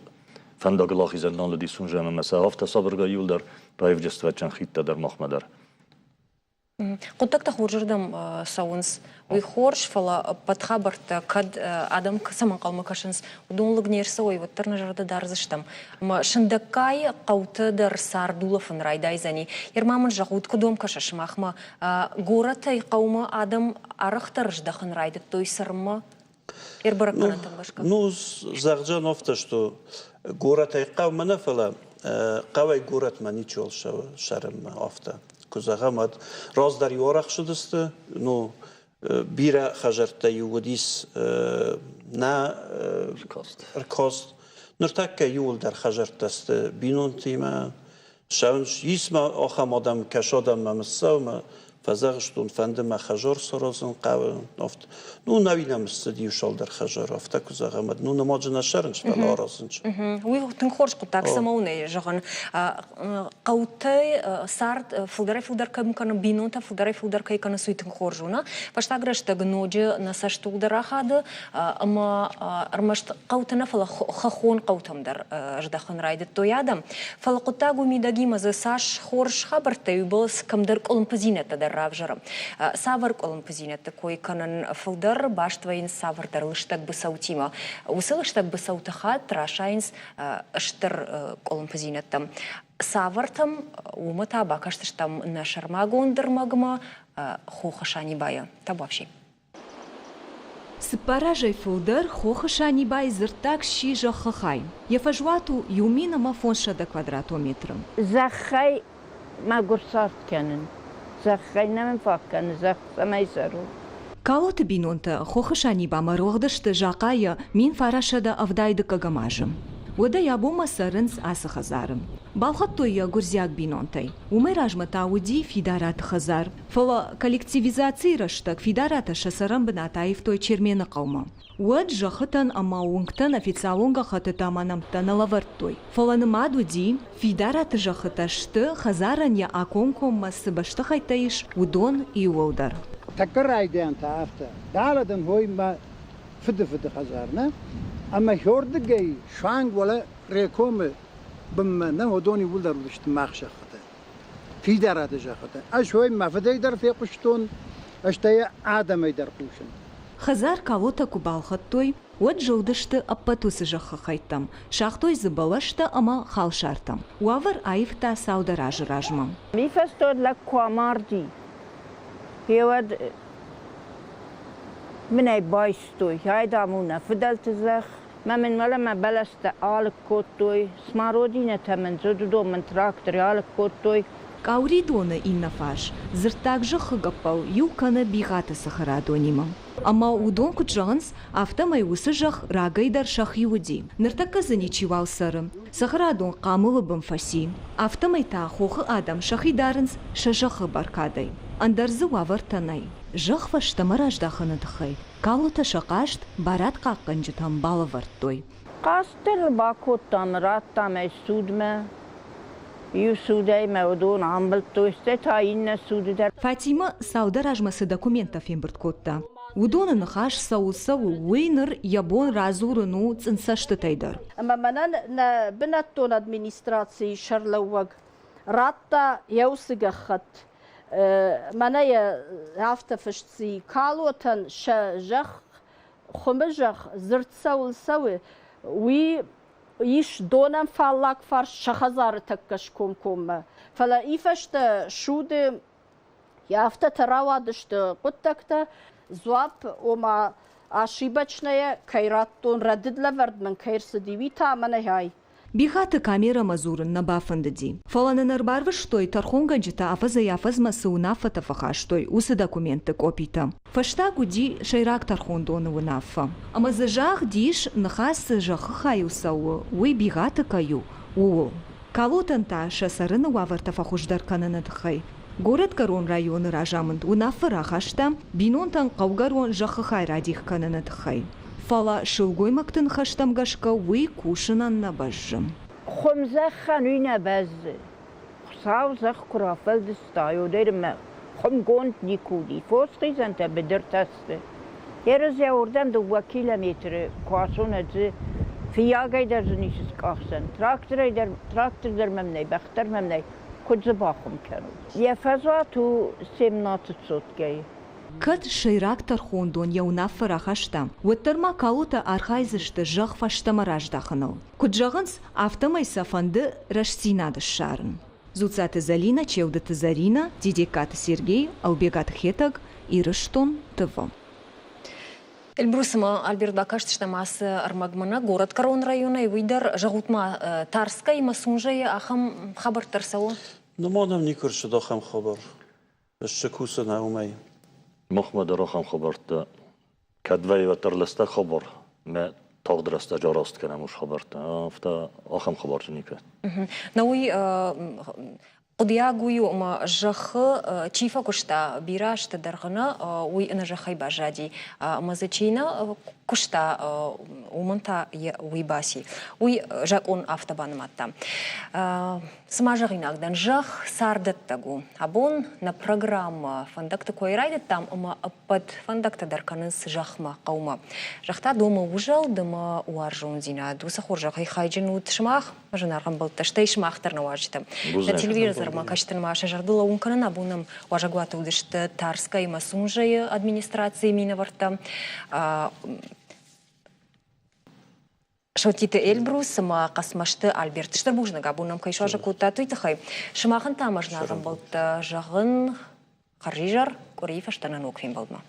фӕндагыл ахизӕн нал уыди Сунжӕмӕ ӕмӕ сӕ афтӕ сабыргай иуылдӕр раивджыствӕдджын хидтӕ дӕр махмӕ дӕр. Хъуыддӕгтӕ хорзырдӕм цӕуынц. Уый хорз, фӕлӕ ӕппӕт хабӕрттӕ кӕд адӕм цӕмӕ ӕнхъӕлмӕ кӕсынц, уыдон лыг не рцӕуой, уӕддӕр нӕ зӕрдӕ дардзыстӕм. Ӕмӕ сындӕггай хъӕуты дӕр цард улӕфын райдайдзӕни. Ерма мын зӕгъут, куыд уӕм кӕсы сымахмӕ, горӕтӕй хъӕумӕ адӕм арӕхдӕр здӕхын райдыдтой цӕрынмӕ? Ӕрбӕрӕггӕнӕнтӕм гӕсгӕ. Ну, зӕгъдзӕн афтӕ, что горӕтӕй хъӕумӕ нӕ, фӕлӕ хъӕуӕй горӕтмӕ ничиуал цӕрынмӕ афтӕ. Куы зӕгъӕм, уӕд раздӕр-иу арӕхсыдысты, ну, бирӕ хӕдзӕрттӕ-иу уыдис нӕ ӕркаст. Ныртӕккӕ иууылдӕр хӕдзӕрттӕ сты бинонтимӕ, Ссӕуынц, ис ма ахӕм адӕм, кӕс адӕммӕ ныссӕуы, фӕзӕгъстон, фӕнды мӕ хӕзар саразын хъӕуы. Афтӕ. Ну, нӕуи нӕм ссыд иу цалдӕр хӕзары, афтӕ куы зӕгъӕм, ну, нымаджы нӕ ссарынц, фӕлӕ аразынц. Уый тынг хорз хъуыддаг, цӕмӕ уын ӕй зӕгъын. Хъӕутӕй цард фылдӕрӕй-фылдӕр кӕм кӕны, бинонтӕ фылдӕрӕй-фылдӕр кӕй кӕнынц, уый тынг хорз у, нӕ? Фӕстаг рӕстӕг ноджы нӕ цӕстыл дӕр ахады, ӕмӕ ӕрмӕст хъӕуты нӕ, фӕлӕ хӕххон хъӕутӕм дӕр здӕхын райдыдтой адӕм. Фӕлӕ хъуыддаг у мидӕгимӕ дзы цас хорз хабӕрттӕ уыйбӕрц кӕмдӕр къуылымпыдзинӕдтӕ дӕр равзӕры. Цавӕр къуылымпыдзинӕдты кой кӕнын фылдӕр баст вӕййынц цавӕрдӕр лыстӕг быцӕутимӕ. Уыцы лыстӕг быцӕуты хатт расайынц стыр къуылымпыдзинӕдтӕм. Цавӕртӕм, уымӕ та бакастыстӕм нӕ сӕрмагонд ӕрмӕгмӕ Хохы Санибайӕ. Табуафси. Цыппар азӕй фылдӕр хохы Санибайы дзырддаг сси зӕххы хай. Йӕ фӕзуат у 1500 квадратон метры. Зӕххӕй мӕгуыр цард кӕнын. Зӕххӕй нӕ мын фаг кӕны, зӕхх цӕмӕй цӕрон. Калоты бинонтӕ хохы Санибамӕ рогъдысты Захъайы 1970 дыккӕгӕм азы. Уӕдӕй абонмӕ цӕрынц ацы хӕдзары. Балхӕдтой йӕ гуырдзиаг бинонтӕй. Уымӕй размӕ та уыди Фидараты хӕдзар. Фӕлӕ коллективизацийы рӕстӕг Фидаратӕ сӕ цӕрӕнбынат аивтой Чермены хъӕумӕ. Уӕд зӕххытӕн ӕмӕ уынгтӕн официалон гӕххӕттытӕ ӕмӕ нӕмттӕ нӕ лӕвӕрдтой. Фӕлӕ нымад уыди, Фидараты зӕххытӕ сты, хӕдзарӕн йӕ акомкоммӕ цы бӕстыхӕйттӕ ис, уыдон иууылдӕр. Тӕккӕ райдиан та афтӕ. Дӕлӕ дын хой мӕ фыды фыды хӕдзар, нӕ? Ӕмӕ хёрдыгӕй суанг уӕлӕ Рекомы бынмӕ нӕ уыдон иууылдӕр уыдысты мах зӕххытӕ. Фидарады зӕххытӕ. Ӕз уой мӕ фыдӕй дӕр фехъуыстон, стӕй адӕмӕй дӕр хъусын. Хӕдзар Калотӕ куы балхӕдтой, уӕд зылдысты ӕппӕт уыцы зӕххы хӕйттӕм, сагътой дзы бӕлӕстӕ ӕмӕ халсартӕ. Уавӕр аивта цалдӕр азы размӕ. Ми фӕстод лӕг ку амарди, гъеуӕд мын ӕй байстой. Айдам у нӕ фыдӕлты зӕхх, Мӕ мын уӕлӕ мӕ бӕлӕстӕ алыг кодтой, смородинӕтӕ мын дзы уыдон мын тракторы алыг кодтой. Къауридоны иннӕ фарс дзырддаг зӕххы гӕппӕл иу кӕны Бигъаты цӕхӕрадонимӕ. Ӕмӕ уыдон куыд зӕгъынц, афтӕмӕй уыцы зӕхх рагӕй дӕр сӕхи уыди. Ныртӕккӕ дзы ничиуал цӕры. Цӕхӕрадон хъамылы бын фӕци. Афтӕмӕй та хохы адӕм сӕхи дарынц сӕ зӕххы бӕркадӕй. Ӕндӕр дзы уавӕртӕ нӕй. Зӕхх фӕстӕмӕ раздахыны тыххӕй Калотӕ сӕ хъаст барадхъахъхъӕнджытӕм балӕвӕрдтой. Хъаст дӕр бакодтам, радтам ӕй судмӕ. Иу судӕй мӕ уыдон амбылдтой, стӕй та иннӕ суды дӕр. Фатимӕ цалдӕр азмӕ цы документтӕ фембырд кодта, уыдоны ныхас цӕуыл цӕуы, уый ныр йӕ бон радзурын у цъындцӕстытӕй дӕр. Ӕмӕ мӕнӕн нӕ бынӕттон администрацийы сӕрлӕууӕг радта йӕ уыцы гӕххӕтт. Мӕнӕ йӕ афтӕ фыст ци, Калотӕн сӕ зӕхх, хуымы зӕхх дзырд цӕуыл цӕуы, уый ис донӕн фаллаг фарс сӕ хӕдзары тӕккӕ скомкоммӕ. Фӕлӕ ифӕстӕ суды афтӕтӕ рауадысты хъуыддӕгтӕ, дзуапп, ома ошибочное кӕй радтон, рӕдыд лӕвӕрд мын кӕй рцыди, уый та мӕнӕ ай. Бихаты камерӕмӕ дзурын нӕ бафӕндыди. Фӕлӕ нын ӕрбарвыстой, тӕрхонгӕнджытӕ афӕдзӕй-афӕдзмӕ цы уынаффӕтӕ фӕхастой, уыцы документты къопитӕ. Фӕстаг уыди сӕйраг тӕрхондоны уынаффӕ. Ӕмӕ дзы загъд ис, ныхас цы зӕххы хайыл цӕуы, уый Бигъаты кӕй у, ууыл. Калотӕн та сӕ цӕрыны уавӕртӕ фӕхуыздӕр кӕныны тыххӕй Горӕтгӕрон районы разамынд уынаффӕ рахаста бинонтӕн хъӕугӕрон зӕххы хай радих кӕныны тыххӕй. Фӕлӕ сылгоймӕгты ныхӕстӕм гӕсгӕ уый кусынӕн нӕ бӕззы. Хуымзӕххӕн уый нӕ бӕззы. Хуыцау зӕхх куы рафӕлдыста, уӕдӕй хуымгонд никуы уыди. Фосхизӕнтӕ быдыртӕ сты. Ерызӕ уырдӕм дыууӕ километры куы ацонӕд дзы фыййагӕй дӕр дзы ницы скъахдзӕн, тракторӕй дӕр, трактор дӕр мӕм нӕй, бӕх дӕр мӕм нӕй. Куыд дзы бахуым кӕнут? Йӕ фӕзуат у семнадцать соткӕйы. Кӕд сӕйраг тӕрхондон йӕ уынаффӕ рахаста, уӕддӕр ма Калотӕ архайдзысты зӕхх фӕстӕмӕ раздахыныл. Куыд зӕгъынц, афтӕмӕй сӕ фӕнды рӕстдзинад ссарын. Дзуццаты Зӕлинӕ, Челдыты Зӕринӕ, Дидеккаты Сергей, Ӕлбегаты Хетӕг, Ирыстон, ТВ. Эльбрус ӕмӕ Альберт бакастыстӕм ацы ӕрмӕгмӕ нӕ горӕтгӕрон районӕй, уый дӕр, зӕгъут-ма, Тарскӕйы ӕмӕ Сунжӕйы ахӕм хабӕрттӕ ӕрцӕуы? Нырма нӕм никуы ӕрцыд ахӕм хабар. Цы кусы нӕ уымӕй? Махмӕ дӕр ахӕм хабӕрттӕ кӕд вӕййы, уӕддӕр лыстӕг хабар мӕ тагъд рӕстӕджы араст кӕнӕм уыцы хабӕрттӕ. Афтӕ ахӕм хабар никӕд. На уый хъуыдыйаг уый у, ӕмӕ зӕххы чи фӕкуыста бирӕ азты дӕргъы нӕ, уый ӕнӕ зӕххӕй баззади. Ӕмӕ дзы чи нӕ куыста, уымӕн та уый баци. Уый закъон афтӕ банымадта. Цы ма зӕгъинаг дӕн, зӕхх царддӕттӕг у. Абон нӕ программӕ фӕндӕгты кой райдыдтам ӕмӕ ӕппӕт фӕндӕгтӕ дӕр кӕнынц зӕхмӕ, хъӕумӕ. Загъта домы узӕлд ӕмӕ уарзондзинад. Уыцы хорзӕхӕй хайджын ут сымах, зынаргъ ӕмбӕлттӕ, стӕй сымах дӕр нӕ уазджытӕ. Нӕ телевизормӕ кӕсджытӕн сӕ зӕрдыл лӕууын кӕнын абон нӕм уазӕгуаты уыдысты Тарскӕйы ӕмӕ Сунжӕйы администрацийы минӕвӕрттӕ. Соттиты Эльбрус ӕмӕ Хъӕцмӕзты Альберт стыр бузныг абон нӕм кӕй суазӕг кодтат, уый тыххӕй. Сымахӕн та мӕ зынаргъ ӕмбӕлттӕ зӕгъын хӕрзизӕр, къуырийы фӕстӕ нӕ ног фембӕлдмӕ.